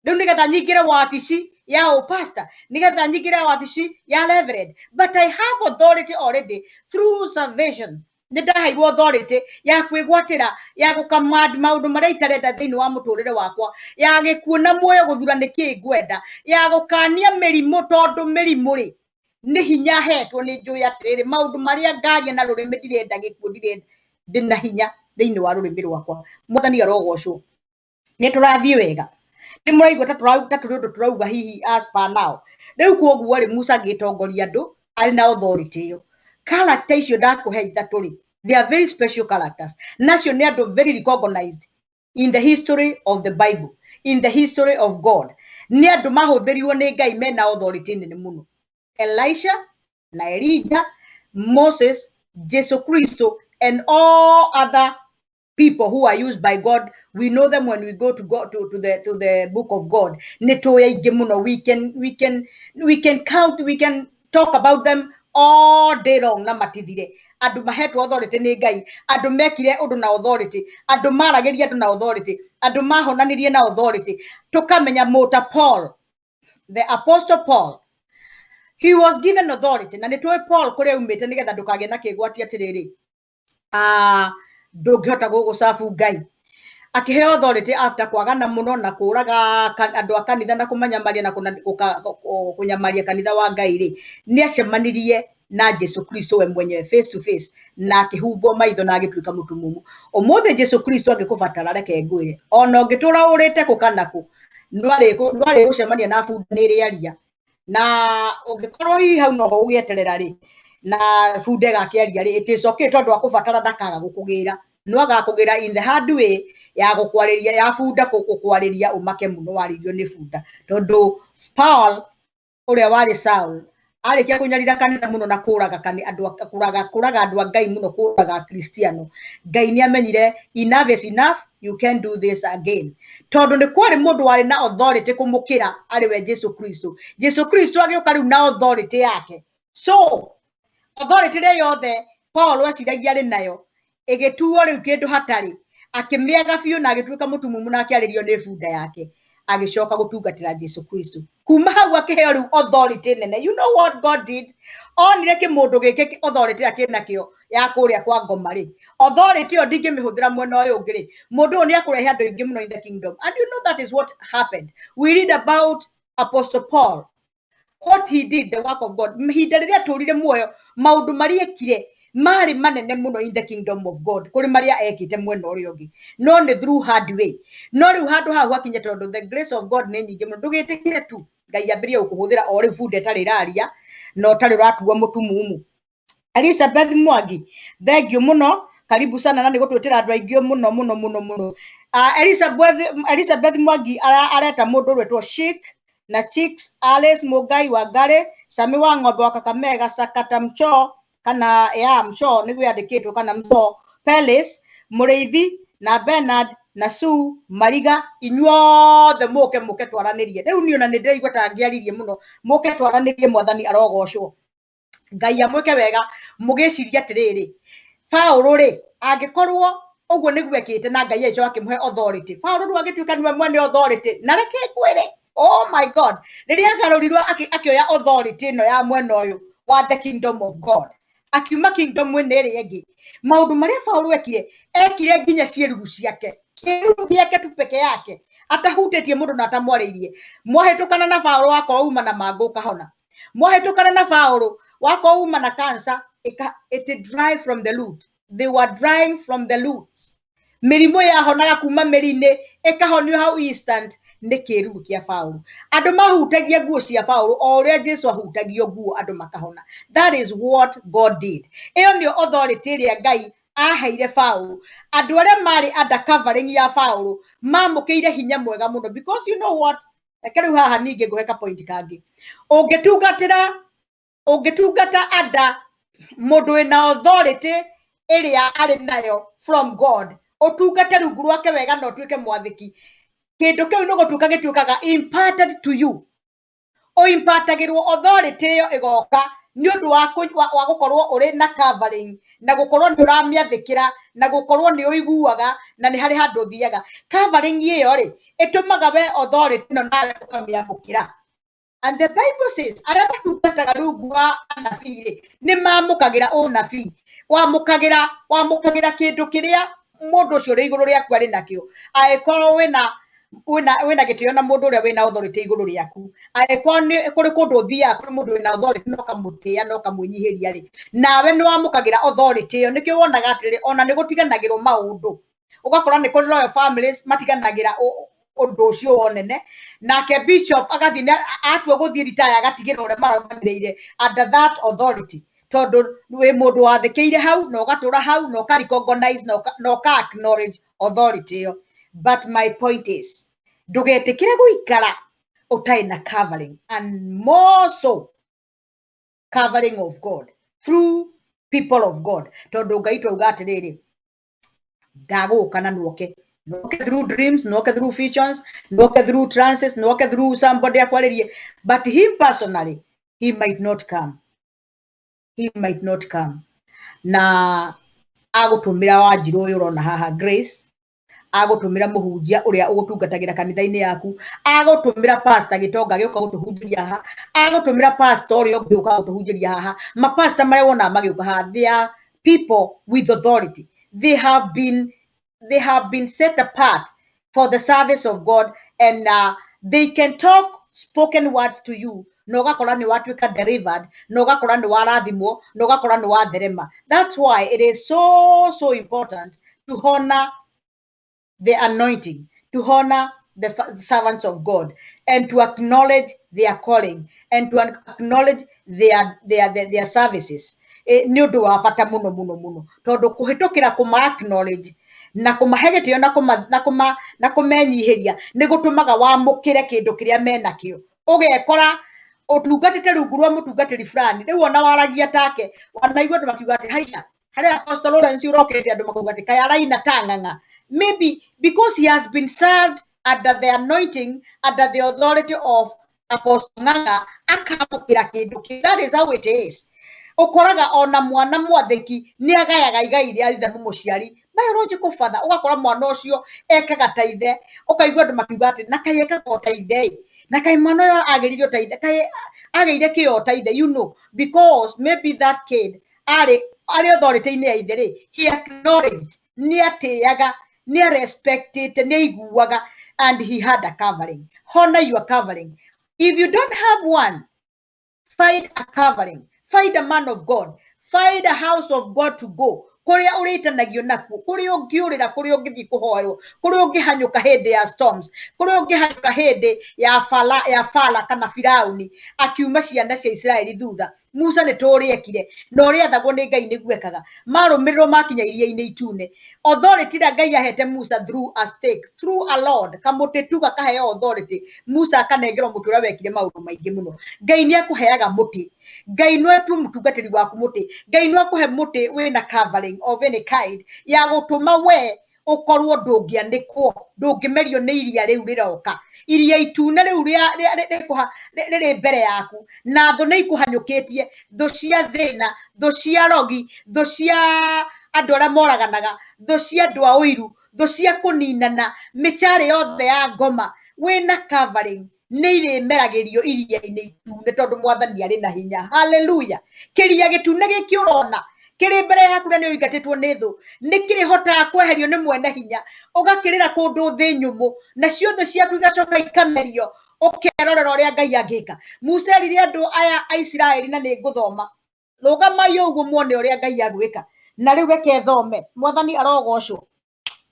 Speaker 10: Rĩu nĩgetha nyingĩre wabici ya ũpastor, nĩgetha nyingĩre wabici ya reverend. But I have authority already through salvation. Nĩ ndaheirwo authority ya kwĩgwatĩra, ya gũcommand maũndũ marĩa itarenda thĩinĩ wa mũtũrĩre wakwa, ya gĩkuũ na muoyo gũthura nĩkĩĩ ngwenda, ya gũkania mĩrimũ, tondũ mĩrimũ rĩ nĩ hinya hetwo. Nĩ njũĩ atĩrĩrĩ, maũndũ marĩa ngaria na rũrĩmĩ, ndirenda gĩkuũ, ndirenda, ndĩna hinya thĩinĩ wa rũrĩmĩ rwakwa. Mwathani arogocwo. Nĩ tũrathiĩ wega? Nĩ mũraigua ta ta tũrĩ ũndũ tũrauga hihi as per now? Rĩu koguo rĩ, Musa agĩtongoria andũ arĩ na authority ĩyo. Character icio ndakũhe ithatũ rĩ, they are very special characters. Nacio nĩ andũ very recognized in the history of the Bible, in the history of God. Nĩ andũ mahũthĩrirwo nĩ Ngai mena authority nene mũno: Elisha na Elijah, Moses, Jesu Kristo and all other people who are used by God. We know them when we go to God to the book of God. Nĩ tũĩ aingĩ mũno. We can count, we can talk about them all day long na matithire. Andũ mahetwo authority nĩ Ngai, andũ mekire ũndũ na authority, andũ maragĩria andũ na authority, andũ mahonanirie na authority. Tũkamenya mũta Paul, the Apostle Paul, he was given authority. Na nĩ tũĩ Paul kũrĩa aumĩte, nĩgetha ndũkagĩe na kĩgwati atĩrĩrĩ, ndũngĩhota gũgũcabu Ngai. Akĩheo authority after kwagana mũno na kũraga andũ a kanitha na kũmanyamaria na kũnyamaria kanitha wa Ngai rĩ, nĩ acemanirie na Jesu Kristo we mwenyewe face to face, na akĩhumbwo maitho na agĩtuĩka mũtumumu. Ũmũthĩ Jesu Kristo angĩkũbatara, reke ngwĩre, ona ũngĩtũra ũrĩte kũ kana kũ, ndwarĩ gũcemania na bunda nĩ ĩrĩaria. Na ũngĩkorwo hihi hau noho ũgĩeterera rĩ, na bunda ĩgakĩaria rĩ, it is okay, tondũ akũbatara ndakaga gũkũgĩra, no agakũgĩra in the hard way ya gũkwarĩria, ya bunda gũkwarĩria, ũmake mũno warĩrio nĩ bunda. Tondũ Paul ũrĩa warĩ Saul, arĩkia kũnyarira kanitha mũno na kũraga andũ kũraga andũ a Ngai mũno, kũraga Akristiano, Ngai nĩ amenyire enough is enough, you can do this again, tondũ nĩ kwarĩ mũndũ warĩ na authority kũmũkĩra, arĩ we Jesu Kristo. Jesu Kristo agĩũka rĩu na authority yake. So authority ĩrĩa yothe Paul eciragia arĩ nayo ĩgĩtuo rĩu kĩndũ hatarĩ, akĩmĩaga biũ na agĩtuĩka mũtumumu na akĩarĩrio nĩ bunda yake, agĩcoka gũtungatĩra Jesu Kristo. Kuma hau akĩheo rĩu authority nene. You know what God did? Onire kĩmũndũ gĩkĩ, authority ĩrĩa kĩnakĩo ya kũrĩa kwa ngoma rĩ, authority ĩyo ndingĩmĩhũthĩra mwena ũyũ ũngĩ rĩ, mũndũ ũyũ nĩ akũrehe andũ aingĩ mũno in the kingdom. And you know that is what happened. We read about Apostle Paul, what he did, the work of God, ihinda rĩrĩa atũrire muoyo, maũndũ marĩa ekire marĩ manene mũno in the kingdom of God kũrĩ marĩa ekĩte mwena ũrĩa ũngĩ, no nĩ through hard way. No rĩu handũ hau hakinye, tondũ the grace of God nĩ nyingĩ mũno, ndũgĩtĩkĩre tu Ngai ambĩrĩrie gũkũhũthĩra o rĩu bunda ĩtarĩ ĩraria na ũtarĩ ũratuo mũtumumu. Elizabeth Mwangi, thank you mũno, karibu sana, na nĩ gũtwĩtĩra andũ aingĩ mũno mũno mũno mũno. Elizabeth Mwangi areta mũndũ ũrwĩtwo Chic na Chicks, Alice Mugai wa Ngari, Sami wa Ng'ombe wa Kakamega, Sakata Mcho kana ya Mcho nĩguo yandĩkĩtwo kana Mcho, Pelis Mũrĩithi na Bernard na Sue Mariga, inyuothe mũke mũke twaranĩrie. Rĩu niĩ ona nĩ ndĩraigua ta ngĩaririe mũno. Mũke twaranĩrie. Mwathani arogocwo. Ngai amwĩke wega. Mũgĩciria atĩrĩrĩ, Paũlũ rĩ, angĩkorwo ũguo nĩguo ekĩte na Ngai agĩcoka akĩmũhe authority, Paũlũ rĩu agĩtuĩka nĩwe mwene authority. Na reke ngwĩre, oh my God, rĩrĩa agarũrirwo akĩoya authority ĩno ya mwena ũyũ wa the kingdom of God, akiuma kingdom ĩno ĩrĩa ĩngĩ, maũndũ marĩa Paũlũ ekire, ekire nginya ciĩruru ciake, kĩruru gĩake tu peke yake, atahutĩtie mũndũ na atamwarĩirie. Mwahĩtũkana na Paũlũ, wakorwo uma na mangũ ũkahona. Mwahĩtũkana na Paũlũ, wakorwo uma na cancer, it dry from the root. They were drying from the roots. Mĩrimũ yahonaga kuma mĩri-inĩ, ĩkahonio hau instant. Nĩ kĩruru kĩa Paũlũ. Andũ mahutagia nguo cia Paũlũ o ũrĩa Jesu ahutagio nguo andũ makahona. That is what God did. Ĩyo nĩyo authority ĩrĩa Ngai aheire Paũlũ. Andũ arĩa marĩ under covering ya Paũlũ mamũkĩire hinya mwega mũno, because you know what, reke rĩu haha ningĩ ngũhe ka point kangĩ. Ũngĩtungatĩra, ũngĩtungata under mũndũ wĩna authority ĩrĩa arĩ nayo from God, ũtungate rungu rwake wega na ũtuĩke mwathĩki, kĩndũ kĩu nĩ gũtuĩka gĩtuĩkaga imparted to you. Ũimpartagĩrwo authority ĩyo ĩgoka nĩ ũndũ wa gũkorwo ũrĩ na covering, na gũkorwo nĩ ũramĩathĩkĩra, na gũkorwo nĩ ũiguaga, na nĩ harĩ handũ ũthiaga. Covering ĩyo rĩ, ĩtũmaga we authority ĩno nawe ũkamĩamũkĩra. And the Bible says, arĩa matungataga rungu wa anabii rĩ, nĩ mamũkagĩra ũnabii. Wamũkagĩra, wamũkagĩra kĩndũ kĩrĩa mũndũ ũcio ũrĩ igũrũ rĩaku arĩ nakĩo. Angĩkorwo wĩna gĩtĩo na mũndũ ũrĩa wĩna authority igũrũ rĩaku, angĩkorwo nĩ kũrĩ kũndũ ũthiaga kũrĩ mũndũ wĩna authority na ũkamũtĩa na ũkamwĩnyihĩria rĩ, nawe nĩ wamũkagĩra authority ĩyo. Nĩkĩo wonaga atĩrĩrĩ, ona nĩ gũtiganagĩrwo maũndũ, ũgakora nĩ kũrĩ royal families matiganagĩra ũndũ ũcio wonene, nake bishop agathiĩ atua gũthiĩ retire agatigĩra ũrĩa marũgamĩrĩire under that authority, tondũ wĩ mũndũ wathĩkĩire hau na ũgatũra hau na ũka recognize na ũka acknowledge authority ĩyo. But my point is, ndũgetĩkĩre gũikara ũtarĩ na covering, and more so covering of God through people of God, tondũ Ngai twauga atĩrĩrĩ, ndagũka na nuoke, nuoke through dreams, nuoke through visions, nuoke through trances, nuoke through somebody akwarĩrie, but him personally, he might not come, he might not come. Na agũtũmĩra Wanjirũ ũyũ ũrona haha, Grace, agũtũmĩra mũhunjia ũrĩa ũgũtungatagĩra kanitha-inĩ yaku, agũtũmĩra pastor Gĩtonga gĩũka gũtũhunjĩria haha, agũtũmĩra pastor ũrĩa ũngĩ ũka gũtũhunjĩria haha. Mapastor marĩa wonaga magĩũka haha, they are people with authority. They have been set apart for the service of God, and they can talk spoken words to you, na ũgakora nĩ watuĩka delivered, na ũgakora nĩ warathimwo, na ũgakora nĩ watherema. That's why it is so so important to honor the anointing, to honor the servants of God, and to acknowledge their calling, and to acknowledge their services. Nĩ ũndũ wa bata mũno mũno mũno, tondũ kũhĩtũkĩra kũma acknowledge na kũmahe gĩtĩo na kũmenyihĩria nĩ gũtũmaga wamũkĩre kĩndũ kĩrĩa menakĩo. Ũgekora ũtungatĩte rungu rwa mũtungatĩri fulani, rĩu ona waragia take, wanaigua andũ makiuga atĩ haiya, harĩa Apostle Lawrence ũrokĩte, andũ makauga atĩ kaĩ araina ta ng'ang'a. Maybe because he has been served under the anointing, under the authority of Apostle Ng'ang'a, akamũkĩra kĩndũ kĩu. That is how it is. Ũkoraga ona mwana mwathĩki nĩ agayaga igai rĩa ithe mũmũciari, biological father. Ũgakora mwana ũcio ekaga ta ithe, ũkaigua andũ makiuga atĩ na kaĩ ekaga o ta ithe ĩ, na kaĩ mwana ũyũ agĩrire o ta ithe, kaĩ agĩire kĩo o ta ithe, because maybe that kid arĩ authority-inĩ ya ithe rĩ, he acknowledged, nĩ atĩaga, nĩ arespectĩte, nĩ aiguaga, and he had a covering. Honor your covering. If you don't have one, find a covering, find a man of God, find a house of God to go, kũrĩa ũrĩtanagio nakuo, kũrĩa ũngĩũrĩra, kũrĩa ũngĩthiĩ kũhoerwo, kũrĩa ũngĩhanyũka hĩndĩ ya storms, kũrĩa ũngĩhanyũka hĩndĩ ya fala kana Firauni akiuma ciana cia Isiraeli thutha. Musa nĩ tũrĩ ekire na ũrĩa athagwo nĩ Ngai nĩguo ekaga, marũmĩrĩrwo makinya iria-inĩ itune. Authority ĩrĩa Ngai ahete Musa through a stick, through a rod, kamũtĩ tu gakaheo authority, Musa akanengerwo mũtĩ ũrĩa wekire maũndũ maingĩ mũno. Ngai nĩ akũheaga mũtĩ. Ngai no atue mũtungatĩri waku mũtĩ. Ngai no akũhe mũtĩ wĩna covering of any kind ya gũtũma we ũkorwo ndũngĩanĩkwo, ndũngĩmerio nĩ iria rĩu rĩroka, iria itune rĩu rĩrĩ mbere yaku, na thũ nĩ ikũhanyũkĩtie, thũ cia thĩna, thũ cia rogi, thũ cia andũ arĩa moraganaga, thũ cia andũ a ũiru, thũ cia kũninana, mĩcarĩ yothe ya ngoma. Wĩna covering nĩ irĩmeragĩrio iria-inĩ itune, tondũ Mwathani arĩ na hinya. Haleluya! Kĩria gĩtune gĩkĩ ũrona kĩrĩ mbere yaku na nĩ ũingatĩtwo nĩ thũ, nĩ kĩrĩhotaga kweherio nĩ mwene hinya, ũgakĩrĩra kũndũ thĩ nyũmũ, nacio thũ ciaku igacoka ikamerio, ũkerorera ũrĩa Ngai angĩka. Musa erire andũ aya a Isiraeli, na nĩ ngũthoma, rũgamai ũguo muone ũrĩa Ngai agwĩka. Na rĩu reke thome. Mwathani arogocwo.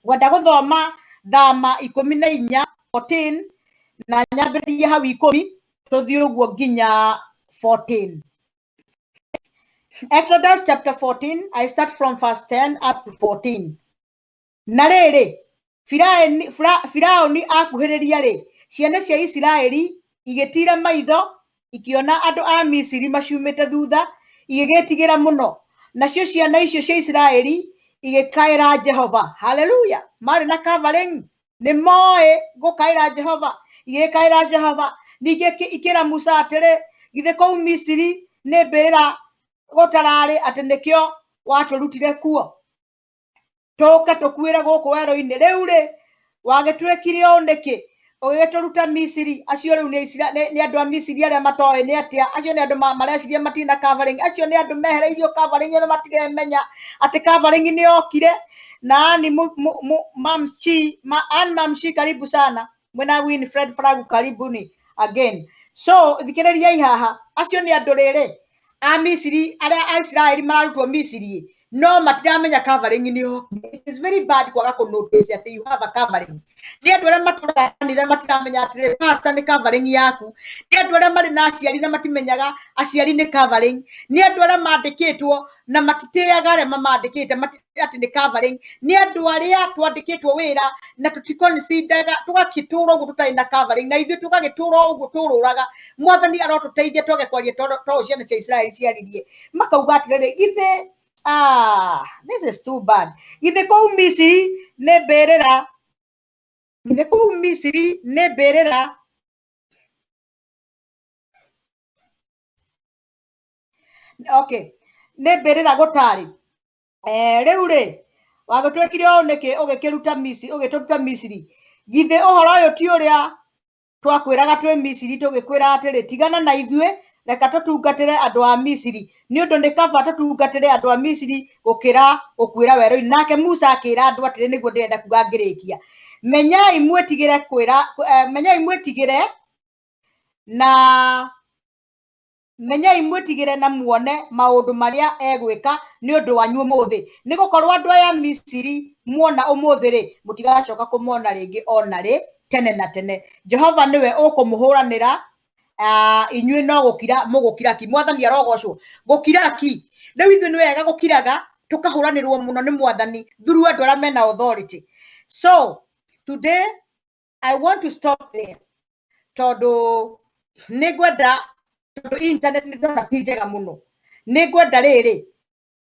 Speaker 10: Ngwenda gũthoma Thama 14, 14. Na nyambĩrĩrie hau 10 tũthiĩ ũguo nginya 14. Exodus chapter 14, I start from verse 10 up to 14. Na rĩrĩ, Firaũni akuhĩrĩria rĩ, ciana cia Isiraeli igĩtiira maitho ikĩona andũ a Misiri maciumĩte thutha, igĩgĩtigĩra mũno. Nacio ciana icio cia Isiraeli igĩkaĩra Jehova. Haleluya! Marĩ na covering, nĩ moĩ gũkaĩra Jehova, igĩkaĩra Jehova. Ningĩ ikĩra Musa atĩrĩ, githĩ kũu Misiri nĩ mbĩrĩra gũtararĩ atĩ nĩkĩo watũrutire kuo tũke tũkuĩre gũkũ werũ-inĩ? Rĩu rĩ, wagĩtuĩkire ũũ nĩkĩ ũgĩgĩtũruta Misiri? Acio rĩu nĩ andũ a Misiri arĩa matoĩ nĩ atĩa. Acio nĩ andũ mareciria matirĩ na covering. Acio nĩ andũ mehereirio covering na matiremenya atĩ covering nĩ yokire. Na Ann Mamshi, Ann Mamshi, karibu sana. Mwena Winfred Fragu, karibuni again. So thikĩrĩriai haha, acio nĩ andũ rĩrĩ a Misiri arĩa a Isiraeli mararutwo Misiri no matiramenya covering nĩ yokire. It is very bad kwaga kũ notice atĩ you have a covering. Nĩ andũ arĩa matũraga kanitha matiramenya atĩrĩ pastor nĩ covering yaku. Nĩ andũ arĩa marĩ na aciari na matimenyaga aciari nĩ covering. Nĩ andũ arĩa mandĩkĩtwo na matitĩaga arĩa mamandĩkĩte atĩ nĩ covering. Nĩ andũ arĩa twandĩkĩtwo wĩra na tũticonsideraga, tũgakĩtũra ũguo tũtarĩ na covering, na ithuĩ tũgagĩtũra ũguo tũrũraga. Mwathani arotũteithia twage kwaria to ciana cia Isiraeli ciaririe makauga atĩrĩrĩ, githĩ this is too bad. Githĩ kũu Misiri nĩ mbĩrĩra, githĩ kũu Misiri nĩ mbĩrĩra. Okay, nĩ mbĩrĩra gũtarĩ. Rĩu rĩ, wagĩtuĩkire ũũ nĩkĩ ũgĩkĩruta Misiri, ũgĩtũruta Misiri? Githĩ ũhoro ũyũ ti ũrĩa twakwĩraga twĩ Misiri, tũgĩkwĩra atĩrĩ, tigana na ithuĩ, reka tũtungatĩre andũ a Misiri, nĩ ũndũ nĩ kaba tũtungatĩre andũ a Misiri gũkĩra gũkuĩra werũ-inĩ. Nake Musa akĩra andũ atĩrĩ, nĩguo ndĩrenda kuga ngĩrĩkia, menyai mwĩtigĩre kwĩra, menyai mwĩtigĩre na menyai mwĩtigĩre na muone maũndũ marĩa egwĩka nĩ ũndũ wanyu ũmũthĩ, nĩ gũkorwo andũ aya Misiri muona ũmũthĩ rĩ, mũtigacoka kũmona rĩngĩ ona rĩ tene na tene. Jehova nĩwe ũkũmũhũranĩra, inyuĩ no gũkira mũgũkira ki. Mwathani arogocwo. Gũkira ki rĩu ithuĩ nĩ wega gũkiraga tũkahũranĩrwo mũno nĩ mwathani through andũ arĩa mena authority. So today I want to stop there tondũ nĩ ngwenda, tondũ internet nĩ ndona ti njega mũno, nĩ ngwenda rĩrĩ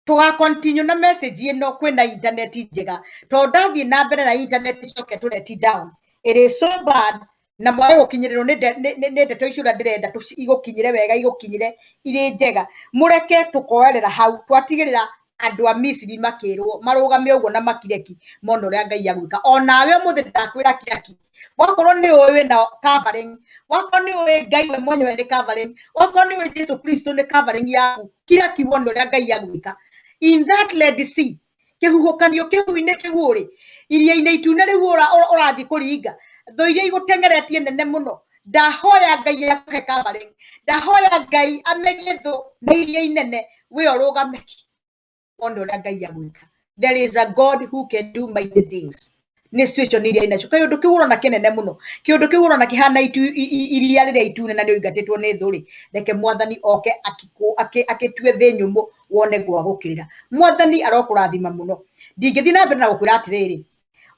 Speaker 10: tũga continue na message ĩno kwĩna internet njega, tondũ ndathiĩ na mbere na internet icoke tũreti down. It is so bad na mwage gũkinyĩrĩrwo nĩ ndeto icio ũrĩa ndĩrenda igũkinyĩre wega, igũkinyĩre irĩ njega. Mũreke tũkoerera hau, twatigĩrĩra andũ a Misiri makĩrwo marũgame ũguo na makireki mone ũrĩa Ngai agwĩka. Onawe ũmũthĩ ndakwĩra kiraki, wakorwo nĩ ũĩ wĩna covering, wakorwo nĩ ũĩ Ngai we mwenyewe nĩ covering, wakorwo nĩ ũĩ Jesu Kristo nĩ covering yaku, kiraki wone ũrĩa Ngai agwĩka. In that Red Sea, kĩhuhũkanio kĩu-inĩ kĩu rĩ, iria-inĩ itune rĩu ũrathiĩ kũringa, thũ iria igũteng'eretie nene mũno, ndahoya Ngai akũhe covering, ndahoya Ngai amenye thũ na iria inene, we ũrũgame wone ũrĩa Ngai agwĩka. There is a God who can do mighty things. Nĩ situation iria inacio kĩũndũ kĩu ũrona kĩnene mũno, kĩũndũ kĩu ũrona kĩhana iria rĩrĩa itune na nĩ ũingatĩtwo nĩ thũ rĩ, reke mwathani oke akĩtue thĩ nyũmũ wone gwa gũkĩrĩra. Mwathani arokũrathima mũno. Ndingĩthiĩ na mbere na gũkwĩra atĩrĩrĩ,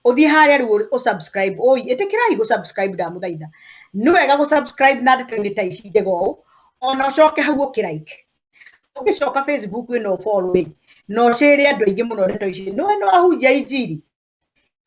Speaker 10: ũthiĩ harĩa rĩu ũsubscribe, oi ĩtĩkĩrai gũsubscribe, ndamũthaitha. Nĩ wega gũsubscribe na ndeto-inĩ ta ici njega ũũ, ona ũcoke hau ũkĩlike. Ũgĩcoka Facebook ĩno follow rĩ, na ũcĩre andũ aingĩ mũno ndeto ici. Nĩwe no ahunjia injiri,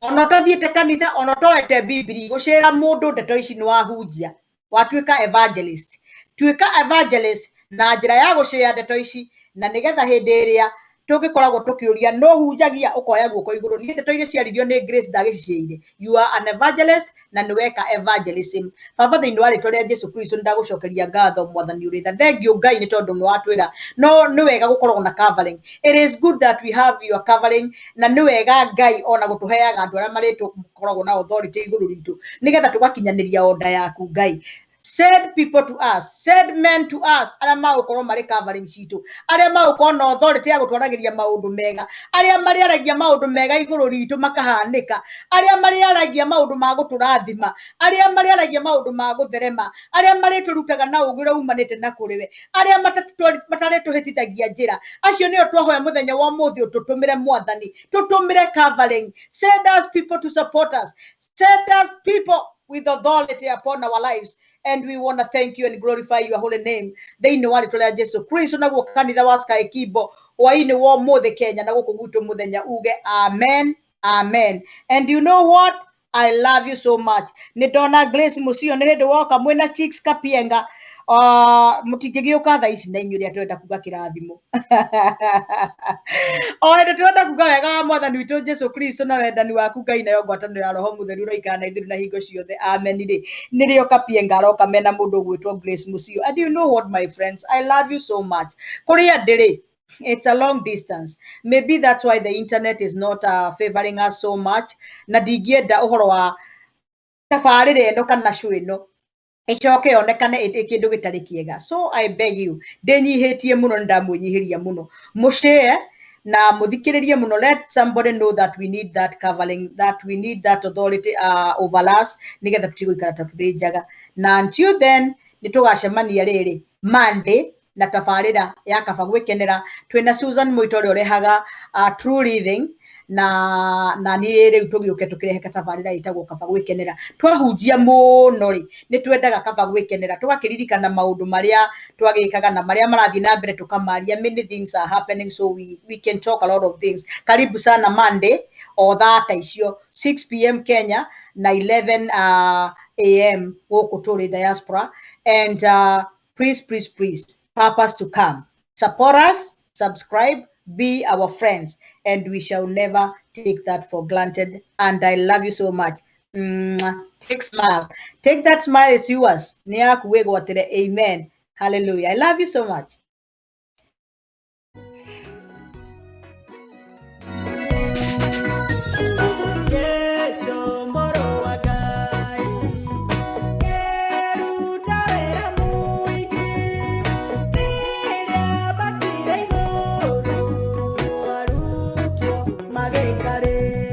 Speaker 10: ona ũtathiĩte kanitha, ona ũtoete Bibili, gũcĩra mũndũ ndeto ici nĩ wahunjia, watuĩka evangelist. Tuĩka evangelist na njĩra ya gũcĩa ndeto ici, na nĩgetha hĩndĩ ĩrĩa tũngĩkoragwo tũkĩũria no hunjagia, ũkoya guoko igũrũ. Niĩ ndeto iria ciaririo nĩ Grace ndagĩcicĩire. You are an evangelist na nĩ weka evangelism. Baba, thĩinĩ wa rĩtwa rĩa Jesu Kristo nĩ ndagũcokeria ngatho, mwathani ũrĩ tha. Thank you Ngai nĩ tondũ nĩ watwĩra no nĩ wega gũkoragwo na covering. It is good that we have your covering, na nĩ wega Ngai ona gũtũheaga andũ arĩa marĩtũkoragwo na authority igũrũ ritũ, nĩgetha tũgakinyanĩria order yaku Ngai. Send people to us, send men to us, arĩa magũkorwo marĩ covering citũ, arĩa magũkorwo na authority ya gũtwaragĩria maũndũ mega, arĩa marĩaragia maũndũ mega igũrũ ritũ makahanĩka, arĩa marĩaragia maũndũ ma gũtũrathima, arĩa marĩaragia maũndũ ma gũtherema, arĩa marĩtũrutaga na ũũgĩ ũrĩa umanĩte na kũrĩ we, arĩa matarĩtũhĩtithagia njĩra. Acio nĩo twahoya mũthenya wa ũmũthĩ ũtũtũmĩre Mwathani, tũtũmĩre covering. Send us people to support us. Send us people with authority upon our lives. And we want to thank you and glorify your holy name. Thĩinĩ wa rĩtwa rĩa Jesu Kristo, naguo kanitha wa Sky Kibo hwainĩ wa ũmũthĩ Kenya na gũkũ gwitũ mũthenya uge amen, amen. And you know what? I love you so much. Nĩ ndona Grace Mũcio nĩ hĩndĩ woka mwĩna Chicks Kapienga. Mũtingĩgĩũka thaa ici na inyuĩ rĩrĩa tũrenda kuga kĩrathimo. O hĩndĩ tũrenda kuga wega wa Mwathani witũ Jesu Kristo na wendani waku Ngai nayo ngwatanĩro ya Roho Mũtheru ũroikara na ithuĩ na hingo ciothe, amen rĩ, nĩrĩo Kapienga aroka mena mũndũ ũgwĩtwo Grace Mũcio. And you know what, my friends, I love you so much. Kũrĩa ndĩrĩ, it's a long distance. Maybe that's why the internet is not favoring us so much. Na ndingĩenda ũhoro wa tabarĩra ĩno kana show ĩno ĩcoke yonekane ĩ kĩndũ gĩtarĩ kĩega. So I beg you, ndĩnyihĩtie mũno, nĩ ndamwĩnyihĩria mũno, mũshare na mũthikĩrĩrie mũno. Let somebody know that we need that covering, that we need that authority over us, nĩgetha tũtigũikara ta tũrĩ njaga. Na until then, nĩ tũgacemania rĩrĩ Monday na tabarĩra ya Kaba Gwĩkenera twĩna Susan Mũito ũrĩa ũrehaga True Living, na niĩ rĩu tũgĩũke tũkĩrehe tabarĩra ĩtagwo Kaba Gwĩkenera. Twahunjia mũno rĩ, nĩ twendaga Kaba Gwĩkenera, tũgakĩririkana maũndũ marĩa twagĩkaga na marĩa marathiĩ na mbere tũkamaria. Many things are happening, so we can talk a lot of things. Karibu sana Monday o thaa ta icio 6 p.m. Kenya na 11 a.m. gũkũ tũrĩ diaspora. And please, please, please, purpose to come, support us, subscribe, be our friends, and we shall never take that for granted. And I love you so much. Mwah. Take smile, take that smile, it's yours. Nĩ yaku wĩgwatĩre. Amen, hallelujah. I love you so much.
Speaker 9: Jesu mũrũ wa Ngai, kĩruta wĩra mũingĩ, rĩrĩa ambatire igũrũ, arutwo magĩka rĩngĩ.